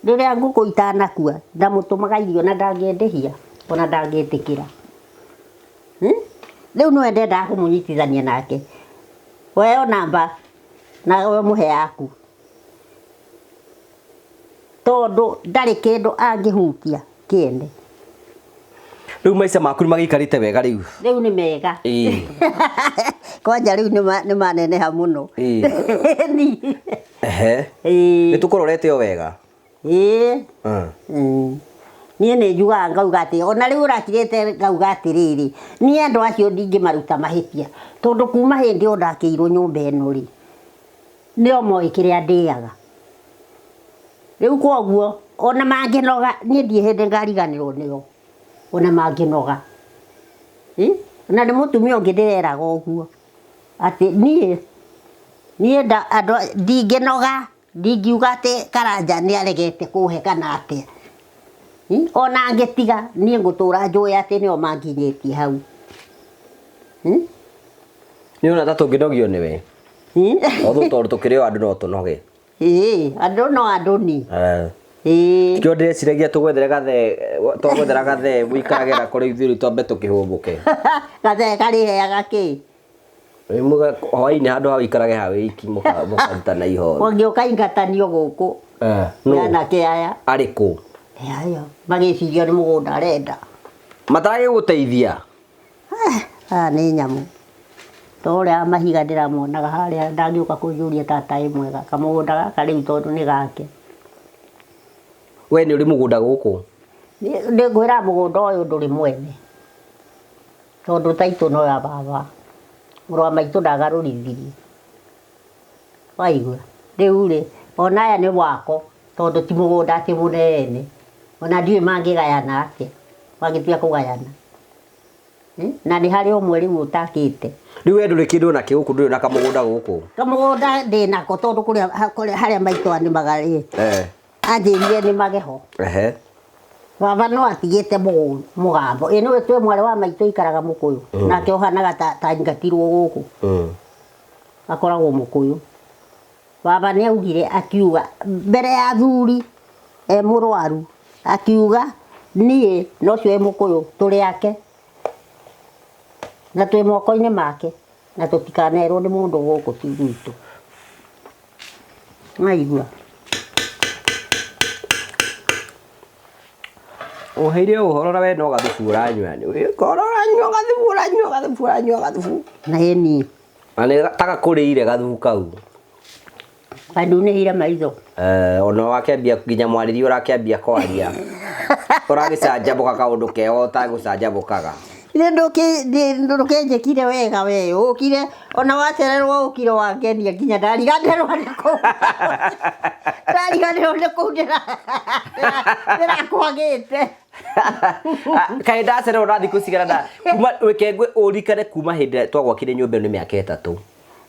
Rĩrĩa ngũkũ itanakua ndamũtũmaga irio na ndangĩndĩhia ona ndangĩtĩkĩra. Hmm? Rĩu nĩwe ndendaga kũmũnyitithania nake. Weo namba na we mũhe yaku. Tondũ ndarĩ kĩndũ angĩhutia kĩene.
Rĩu maica maku nĩ magĩikarĩte wega rĩu.
Rĩu nĩ mega.
Ĩĩ.
Kwanja rĩu nĩ maneneha mũno.
Ĩĩ.
Ni.
Ehe.
Ĩĩ.
Nĩ tũkũrorete o wega.
Ĩĩ.
Mm.
Mm. Niĩ nĩ njugaga ngauga atĩ ona rĩu ũrakirĩte ngauga atĩrĩrĩ, niĩ andũ acio ndingĩmaruta mahĩtia tondũ kuma hĩndĩ ĩyo ndakĩirwo nyũmba ĩno rĩ, nĩo moĩ kĩrĩa ndĩaga. Rĩu kwoguo ona mangĩnoga niĩ ndirĩ hĩndĩ ngariganĩrwo nĩo, ona mangĩnoga. Na nĩ mũtumia ũngĩ ndĩreraga ũguo, atĩ niĩ niĩ andũ ndingĩnoga, ndingiuga atĩ Karanja nĩ aregete kũhe kana atĩa. Ona angĩtiga niĩ ngũtũra njũĩ atĩ nĩo manginyĩtie hau.
Nĩ ũrona ta tũngĩnogio nĩwe? Although tondũ tũkĩrĩ o andũ no tũnoge.
Ĩĩ, andũ no andũ ni.
Eh.
Ĩĩ.
Kĩo ndĩreciragia tũgwethere gathee, twagwethera gathee mũikarage nako rĩu ithuĩ rĩu twambe tũkĩhũmũke.
Gathee karĩheaga kĩ?
Rĩu Hwaĩ-inĩ handũ ha ũikarage ha wĩiki mũkarutana ihoru.
Ũngĩũka ingatanio gũkũ.
Eh,
Nĩ
nũ?
anake aya.
Arĩ kũ?
Ayo, magĩciria nĩ mũgũnda arenda.
Mataragĩgũteithia?
Aya nĩ nyamũ. Ta ũrĩa mahiga ndĩramonaga harĩa ndangĩũka kũnjũria tata ĩ mwega, kamũgũnda gaka rĩu tondũ nĩ gake.
We nĩ ũrĩ mũgũnda gũkũ?
Nĩ ngwĩra mũgũnda ũyũ ndũrĩ mwene, tondũ taitũ no ya baba. Mũrũ wa maitũ ndagarũrithirie. Waigua? Rĩu rĩ, ona aya nĩ wako, tondũ ti mũgũnda atĩ mũnene. Ona ndiũĩ mangĩgayana atĩa, mangĩtua kũgayana. Na nĩ harĩ ũmwe rĩu ũtakĩte.
Rĩu we ndũrĩ kĩndũ ona kĩ gũkũ, ndũrĩ na kamũgũnda gũkũ?
Kamũgũnda ndĩ nako tondũ kũrĩa harĩa maitũ anĩmaga rĩ, anjĩrire nĩmage ho. Baba no atigĩte mũgambo. Ĩ nĩũĩ twĩ mwarĩ wa maitũ aikaraga Mũkũyũ, nake ũhanaga ta aingatirwo gũkũ. Akoragwo Mũkũyũ. Baba nĩ augire akiuga mbere ya athuri e mũrwaru akiuga niĩ na ũcio wĩ Mũkũyũ tũrĩ ake na twĩ moko-inĩ make na tũtikanerwo nĩ mũndũ gũkũ ti gwitũ. Waigua?
Ũheire ũhoro na we no gathubu ũranyua. Ũhoro ũranyua gathubu, ũranyua gathubu, ũranyua gathubu.
Na ĩni.
Na nĩ ta gakũrĩire gathubu kau.
Kandunĩhire maitho.
Eh, ona wakĩambia nginya mwarĩrie ũrakĩambia kwaria. Ũragĩcanjamũka kaũndũ kega ũtagũcanjamũkaga.
Nĩ ndũkĩnjĩkire wega we ũkire ona wacererwo ũkire wangenia nginya ndariganĩrwo nĩ kũu ndariganĩrwo nĩ kũu ndĩrakwagĩte.
Kaĩ ndacererwo na thikũ cigana na kuma reke ũrikane kuma hĩndĩ ĩrĩa twagwakire nyũmba ĩno nĩ mĩaka ĩtatũ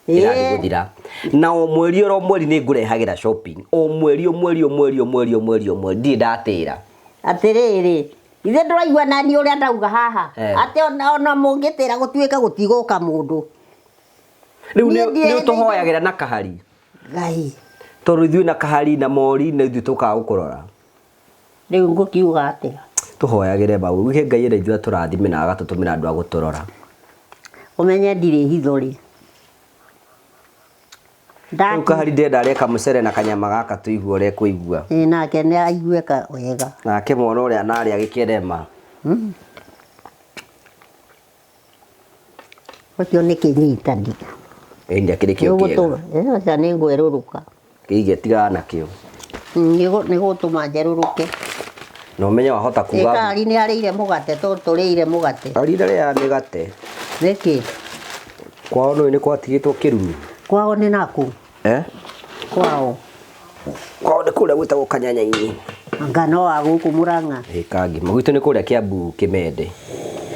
ĩrathiĩ gũthira na o mweri oro mweri nĩ ngũrehagĩra shopping o mweri o mweri o mweri o mweri o mweri o mweri ndirĩ ndatĩra.
Atĩrĩrĩ, ithe ndũraigua nani ũrĩa ndauga haha
Eh.
atĩ ona mũngĩtĩra gũtuĩka gũtigũka mũndũ.
Rĩu
Niĩ
nĩ ũtũhoyagĩra na kahari
Ngai.
Tondũ ithuĩ na kahari na mori na ithuĩ tũkaga gũkũrora.
Rĩu ngũkiuga atĩa?
Tũhoyagĩre mau wike Ngai ĩrĩa ithuĩ atũrathime na agatũtũmĩra andũ a gũtũrora.
Ũmenye ndirĩ hitho rĩ.
Rĩu kahari ndĩrenda arĩe kamũcere na kanyama gaka tũigue ũrĩa ekũigua.
Ĩĩ nake nĩ aigue wega.
Nake mwana ũrĩa narĩa gĩkĩrema.
Ũcio nĩ kĩnyitani.
Ĩĩ nĩ akĩrĩ kĩo kĩega.
Ũcio nĩ ngwerũrũka.
Kĩige tigana nakĩo.
Nĩ gũtũma njerũrũke.
Na ũmenye wahota kuga.
Kahari nĩ arĩire mũgate tondũ tũrĩire mũgate.
Kahari ndarĩaga mĩgate.
Nĩkĩ?
Kwao nĩũĩ nĩ gwatigĩtwo kĩrumi.
Kwao nĩ nakũ?
Eh?
Kwao.
Kwao nĩ kũrĩa gwĩtagwo Kanyanya-inĩ.
Anga no wa gũkũ Mũrang'a.
Ĩ Kangima. Gwitũ nĩ kũrĩa Kiambu Kĩmende.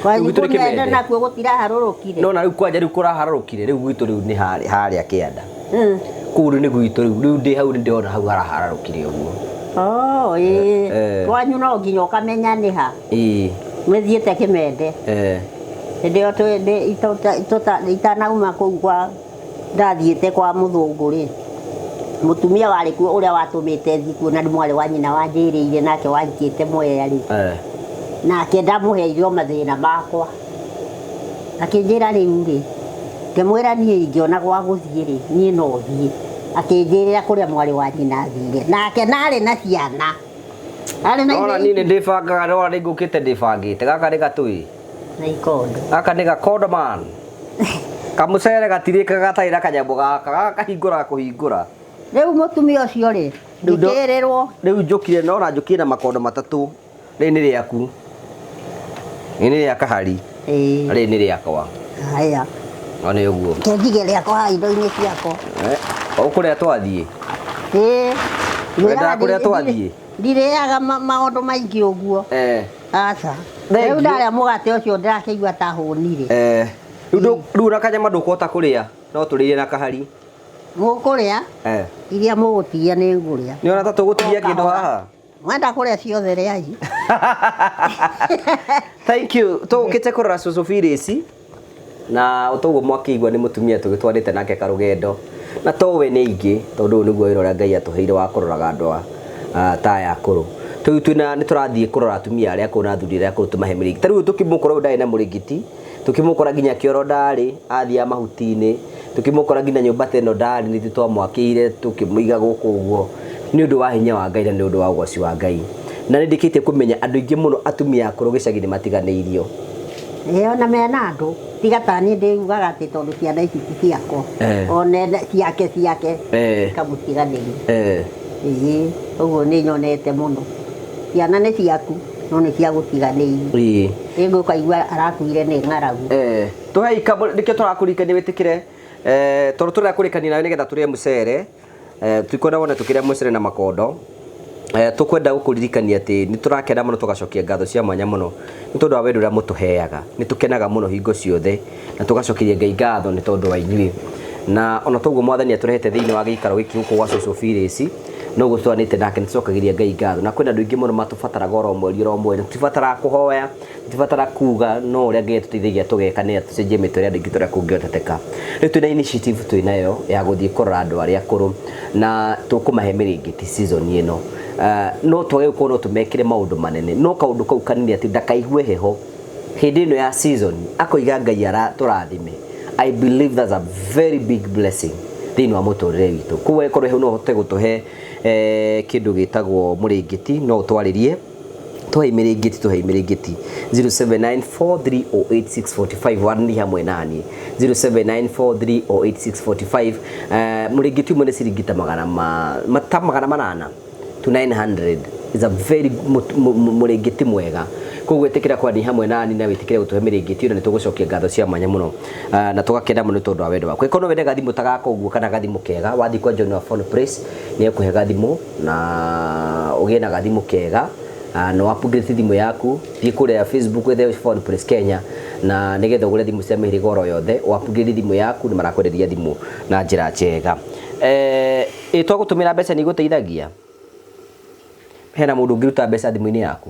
Kwanyu
Gwitũ nĩ
Kĩmende
Kĩmende.
nakuo gũtiraharũrũkire.
No na rĩu kwanja rĩu kũraharũrũkire rĩu gwitũ rĩu nĩ harĩa kĩanda. Kũu rĩu nĩ gwitũ rĩu rĩu ndĩ hau nĩ ndĩrona hau haraharũrũkire ũguo.
Oh, ĩĩ. Kwanyu no nginya ũkamenya nĩ ha.
Ĩĩ.
Mũthiĩte Kĩmende. Hĩndĩ ĩyo itanauma kũu kwa ndathiĩte kwa mũthũngũ rĩ, mũtumia warĩ kuo ũrĩa watũmĩte thiĩ kuo na nĩ mwarĩ wa nyina wanjĩrĩire nake wahikĩte Mwea rĩ, nake ndamũheire o mathĩna makwa. Akĩnjĩra rĩu rĩ, ngĩmwĩra niĩ ingĩona gwa gũthiĩ rĩ, niĩ no thiĩ. Akĩnjĩrĩra kũrĩa mwarĩ wa nyina athire. Nake narĩ na ciana. Arĩ na
Nona niĩ nĩ ndĩbangaga nona nĩ ngũkĩte ndĩbangĩte gaka nĩ gatũĩ.
Na ikondo.
Gaka nĩ gakondo man. Kamũcere gatirĩkaga gatarĩ na kanyamũ gaka, gaka kahingũraga kũhingũra.
Rĩu mũtumia ũcio rĩ, ngĩkĩrĩrwo.
Rĩu njũkire nona njũkire na makondo matatũ. Rĩrĩ nĩ rĩaku. Rĩrĩ nĩ rĩa kahari.
Ĩĩ.
Rĩrĩ nĩ rĩakwa.
Haya.
No nĩ ũguo.
Kĩnjige rĩakwa haha indo-inĩ ciakwa.
Ũkũrĩa twathiĩ?
Ĩĩ.
Wendaga kũrĩa twathiĩ?
Ndirĩaga maũndũ maingĩ ũguo. Aca. Rĩu ndarĩa mũgate ũcio ndĩrakĩigua ta hũnire.
Rĩu na kanyama ndũkũhota kũrĩa, no tũrĩire na kahari.
Mũkũrĩa? Iria mũgũtigia nĩ ngũrĩa.
Nĩ ona ta tũgũtigia kĩndũ haha?
Mwenda kũrĩa ciothe rĩai.
Thank you. Tũgũkĩte kũrora cũcũ Phyllis na toguo mwakĩigua nĩ mũtumia tũgĩtwarĩte nake karũgendo na to we nĩ aingĩ tondũ ũyũ nĩguo wĩra ũrĩa Ngai atũheire wa kũroraga andũ a ta aya akũrũ. Rĩu twĩna nĩ tũrathiĩ kũrora atumia arĩa akũrũ na athuri arĩa akũrũ tũmahe mĩrĩngĩti. Ta rĩu tũkĩmũkora ũyũ ndarĩ na mũrĩngĩti, tũkĩmũkora nginya kĩoro ndarĩ, athiaga mahuti-inĩ, tũkĩmũkora nginya nyũmba ta ĩno ndarĩ, nĩ ithuĩ twamwakĩire tũkĩmũiga gũkũ ũguo nĩ ũndũ wa hinya wa Ngai na nĩ ũndũ wa ũgoci wa Ngai. Na nĩ ndĩkĩtie kũmenya andũ aingĩ mũno atumia akũrũ gĩcagi-inĩ matiganĩirio.
Ĩĩ ona mena andũ tiga ta niĩ ndĩugaga atĩ tondũ ciana ici ti ciakwa ona ciake ciake ikamũtiganĩria. Ĩĩ ũguo nĩ nyonete mũno. Ciana nĩ ciaku no nĩ cia gũtiganĩirio. Rĩngĩ ũkaigua arakuire nĩ ng'aragu.
Tũhei nĩkĩo tũrakũririkania wĩtĩkĩre tondũ tũrenda kũrĩkania nawe nĩgetha tũrĩe mũcere. Tũkwenda wone tũkĩrĩa mũcere na makondo. Tũkwenda gũkũririkania atĩ nĩ tũrakena mũno tũgacokia ngatho cia mwanya mũno nĩ tondũ wa wendo ũrĩa mũtũheaga. Nĩ tũkenaga mũno hingo ciothe na tũgacokeria Ngai ngatho nĩ tondũ wa inyuĩ. Na ona toguo Mwathani atũrehete thĩinĩ wa gĩikaro gĩkĩ gũkũ gwa cũcũ Phyllis, noguo twanĩte nake nĩ tũcokagĩria Ngai ngatho. Na kwĩna andũ aingĩ mũno matũbataraga oro mweri oro mweri. Tũtibataraga kũhoya, tũtibataraga kuga, no ũrĩa Ngai atũteithagia tũgeka nĩ atũcenjie mĩtũrĩre andũ aingĩ tũrĩa kũngĩhoteteka. Rĩu twĩna initiative twĩnayo ya gũthiĩ kũrora andũ arĩa akũrũ na tũkũmahe mĩrĩngĩti season ĩno. No twage gũkorwo no tũmekĩre maũndũ manene, no kaũndũ kau kanini atĩ ndakaigue heho hĩndĩ ĩno ya season akoiga Ngai aratũrathime. I believe that's a very big blessing thĩinĩ wa mũtũrĩre witũ. Koguo angĩkorwo hau no ũhote gũtũhe kĩndũ gĩtagwo mũrĩngĩti no ũtwarĩrie. Tũhei mĩrĩngĩti, tũhei mĩrĩngĩti. 0794308645 warani hamwe nani 0794308645. Mũrĩngĩti ũmwe nĩ ciringi ta magana ma ta 800 to 900 is a very mũrĩngĩti mwega. Koguo ĩtĩkĩra kwani hamwe nani na wĩtĩkĩre gũtũhe mĩrĩngĩti ĩno, nĩ tũgũcokia ngatho cia mwanya mũno na tũgakena mũno nĩ tondũ wa wendo waku. Ĩkorwo no wende gathimũ ta gaka ũguo kana gathimũ kega, wathiĩ kwa John wa Phone Place nĩ ekũhe gathimũ na ũgĩe na gathimũ kega na upgrade thimũ yaku. Thiĩ kũrĩa Facebook wethe Phone Place Kenya na nĩgetha ũgũre thimũ cia mĩhĩrĩga oro yothe, upgrade thimũ yaku, nĩ marakwenderia thimũ na njĩra njega. Ĩ twagũtũmĩra mbeca nĩ igũteithagia? Hena mũndũ ũngĩruta mbeca thimũ-inĩ yaku?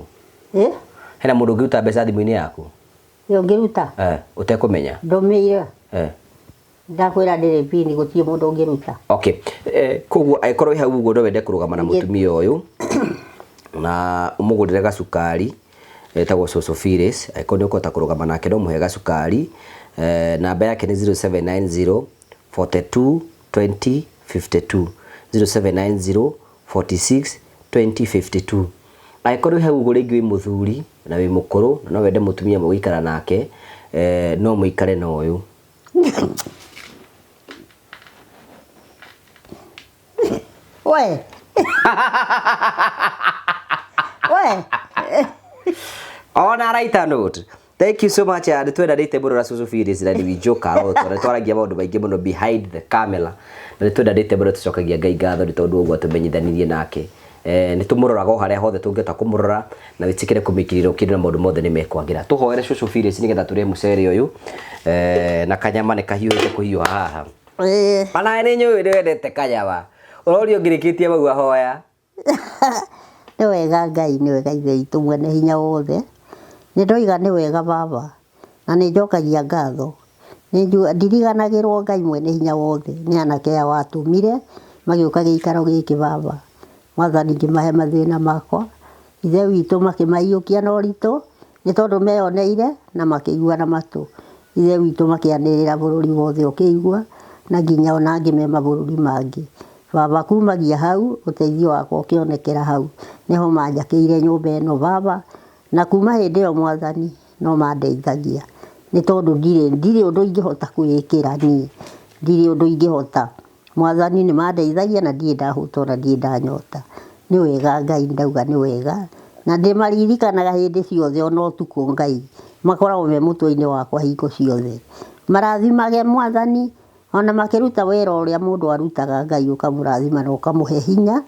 Ĩ?
Hena mũndũ ũngĩruta mbeca thimũ-inĩ yaku?
Ĩ ũngĩruta?
Ũtekũmenya?
Ndũmĩire. Ndakwĩra ndĩrĩ pini, gũtirĩ mũndũ ũngĩruta.
Okay. Koguo angĩkorwo wĩ hau ũguo no wende kũrũgama na mũtumia ũyũ na ũmũgũrĩre gacukari etagwo Soso Phyllis, angĩkorwo nĩ ũkũhota kũrũgama nake no mũhe gacukari. Namba yake nĩ 0790 42 20 52, 0790 46 20 52. Angĩkorwo wĩ hau ũguo rĩngĩ wĩ mũthuri na wĩ mũkũrũ na no wende mũtumia mũgũikara nake, no mũikare na ũyũ.
We. We.
On a lighter note, thank you so much. Nĩ twendanĩte mũno na Cucu Phyllis na we joke a lot. Na twaragia maũndũ maingĩ mũno behind the camera. Na nĩ twendanĩte mũno, tũcokagia Ngai ngatho nĩ tondũ ũguo atũmenyithanirie nake. Nĩ tũmũroraga o harĩa hothe tũngĩhota kũmũrora na wĩtĩkĩre kũmĩkĩrĩra ũkĩndũ na maũndũ mothe nĩ mekwagĩra. Tũhoere Cucu Phyllis nĩgetha tũrĩe mũcere ũyũ na kanyama nĩ kahiũhĩte kũhiũha haha. Ona nĩ nyũĩ nĩ wendete kanyama. Ũrorio ngĩrĩkĩtie mau ahoya.
Nĩ wega Ngai, nĩ wega Ithe witũ mwene hinya wothe. Nĩ ndoiga nĩ wega Baba, na nĩ njokagia ngatho. Ndiriganagĩrwo Ngai mwene hinya wothe nĩ anake aya watũmire magĩũka gĩikaro gĩkĩ Baba. Mwathani ngĩmahe mathĩna makwa, Ithe witũ makĩmaiyũkia na ũritũ, nĩ tondũ meyoneire na makĩigua na matũ. Ithe witũ makĩanĩrĩra bũrũri wothe ũkĩigua, na nginya ona angĩ me mabũrũri mangĩ. Baba kumagia hau ũteithio wakwa ũkĩonekera hau, nĩho manjakĩire nyũmba ĩno Baba, na kuma hĩndĩ ĩyo Mwathani no mandeithagia, nĩ tondũ ndirĩ ũndũ ingĩhota kwĩĩkĩra niĩ, ndirĩ ũndũ ingĩhota. Mwathani nĩ mandeithagia na ndirĩ ndahũta ona ndirĩ ndanyota. Nĩ wega Ngai, ndauga nĩ wega, na ndĩmaririkanaga hĩndĩ ciothe ona ũtukũ Ngai, makoragwo me mũtwe-inĩ wakwa hingo ciothe. Marathimage Mwathani, ona makĩruta wĩra ũrĩa mũndũ arutaga Ngai ũkamũrathima na ũkamũhe hinya,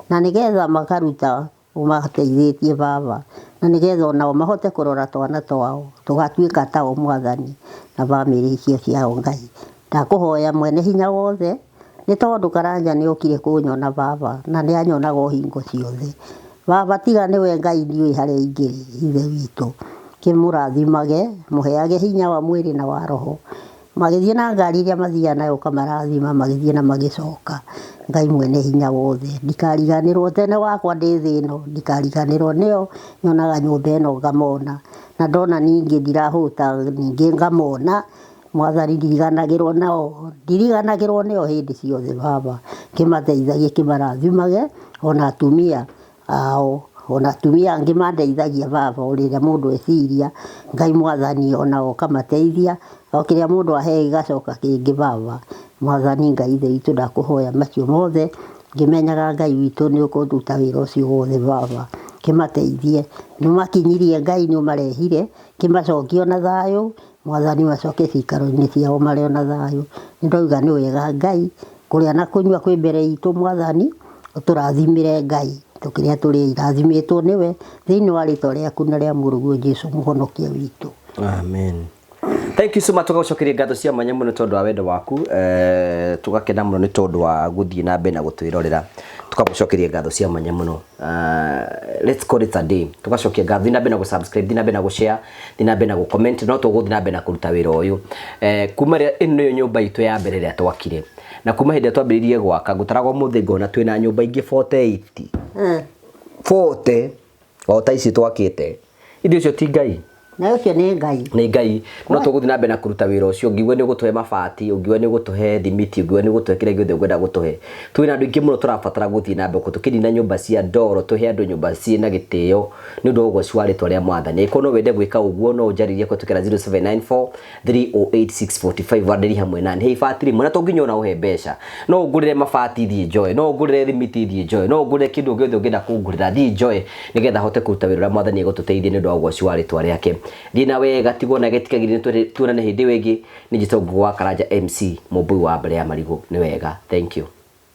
na nĩgetha makaruta ũmateithĩtie Baba, na nĩgetha onao mahote kũrora twana twao tũgatuĩka tao Mwathani na bamĩrĩ icio ciao Ngai. Ndakũhoya mwene hinya wothe, nĩ tondũ Karanja nĩ okire kũnyona Baba, na nĩ anyonaga o hingo ciothe. Baba tiga nĩwe Ngai ndiũĩ harĩa ingĩrĩ, Ithe witũ. Kĩmũrathimage, mũheage hinya wa mwĩrĩ na wa roho. Magĩthiĩ na ngari iria mathiaga nayo ũkamarathima, magĩthiĩ na magĩcoka. Ngai mwene hinya wothe, ndikariganĩrwo tene wakwa ndĩ thĩ ĩno, ndikariganĩrwo nĩo, nyonaga nyũmba ĩno ngamona, na ndona ningĩ ndirahũta ningĩ ngamona. Mwathani ndiriganagĩrwo nao, ndiriganagĩrwo nĩo hĩndĩ ciothe Baba. Kĩmateithagie, kĩmarathimage, ona atumia ao, ona atumia angĩ mandeithagia Baba, o rĩrĩa mũndũ eciria, Ngai Mwathani onao ũkamateithia, o kĩrĩa mũndũ aheo gĩgacoka kĩngĩ Baba. Mwathani Ngai Ithe witũ ndakũhoya macio mothe, ngĩmenyaga Ngai witũ nĩ ũkũruta wĩra ũcio wothe Baba. Kĩmateithie, nĩ ũmakinyirie Ngai, nĩ ũmarehire, kĩmacokie ona thayũ, Mwathani macoke ciikaro-inĩ ciao marĩ ona thayũ. Nĩ ndoiga nĩ wega Ngai, kũrĩa na kũnyua kwĩ mbere itũ Mwathani, ũtũrathimĩre Ngai, tũkĩrĩa tũrĩ irathimĩtwo nĩwe, thĩinĩ wa rĩtwa rĩaku na rĩa mũrũguo Jesũ mũhonokia witũ.
Amen. Thank you so much. Tũgagũcokeria ngatho cia mwanya mũno tondũ wa wendo waku, tũgakena mũno nĩ tondũ wa gũthiĩ na mbere na gũtwĩrorera, tũkamũcokeria ngatho cia mwanya mũno. Let's call it a day. Tũgacokia ngatho, thiĩ na mbere na gũ-subscribe, thiĩ na mbere na gũ-share, thiĩ na mbere na gũ-comment, no tũgũthiĩ na mbere na kũruta wĩra ũyũ. Kuma rĩrĩa ĩno nĩyo nyũmba itũ ya mbere ĩrĩa twakire, na kuma hĩndĩ ĩrĩa twambĩrĩirie gwaka, ngũtaraga ũmũthĩ ngona twĩna nyũmba ingĩ 48. 40 o ta ici twakĩte. Ithuĩ ũcio ti Ngai.
Na ũcio nĩ Ngai.
Nĩ Ngai. No tũgũthiĩ na mbere na kũruta wĩra ũcio. Ũngiuga nĩ ũgũtũhe mabati, ũngiuga nĩ ũgũtũhe thimiti, ũngiuga nĩ ũgũtũhe kĩrĩa gĩothe ũngĩenda gũtũhe. Twĩna andũ aingĩ mũno tũrabatara gũthiĩ na mbere tũkĩnina nyũmba cia ndoro, tũhe andũ nyũmba ciĩna gĩtĩo nĩ ũndũ wa ũgoci wa rĩtwa rĩa Mwathani. Angĩkorwo no wende gwĩka ũguo, no ũnjarĩrie kũhĩtũkĩra 0794 308 645 warĩrie hamwe nani. He ibati rĩmwe na to nginya ona ũhe mbeca. No ũngũrĩre mabati thiĩ njoe, no ũngũrĩre thimiti thiĩ njoe, no ũngũrĩre kĩndũ gĩothe ũngĩenda kũngũrĩra thiĩ njoe nĩgetha hote kũruta wĩra ũrĩa Mwathani egũtũteithia nĩ ũndũ wa ũgoci wa rĩtwa rĩake. Thiĩ na wega, tigwo na gĩtikagirĩ, tuonane hĩndĩ ĩyo ĩngĩ. Nĩ njĩtagwo Ngũgĩ wa Karanja MC, mũmbũi wa mbere ya marigũ. Nĩ wega. Thank you.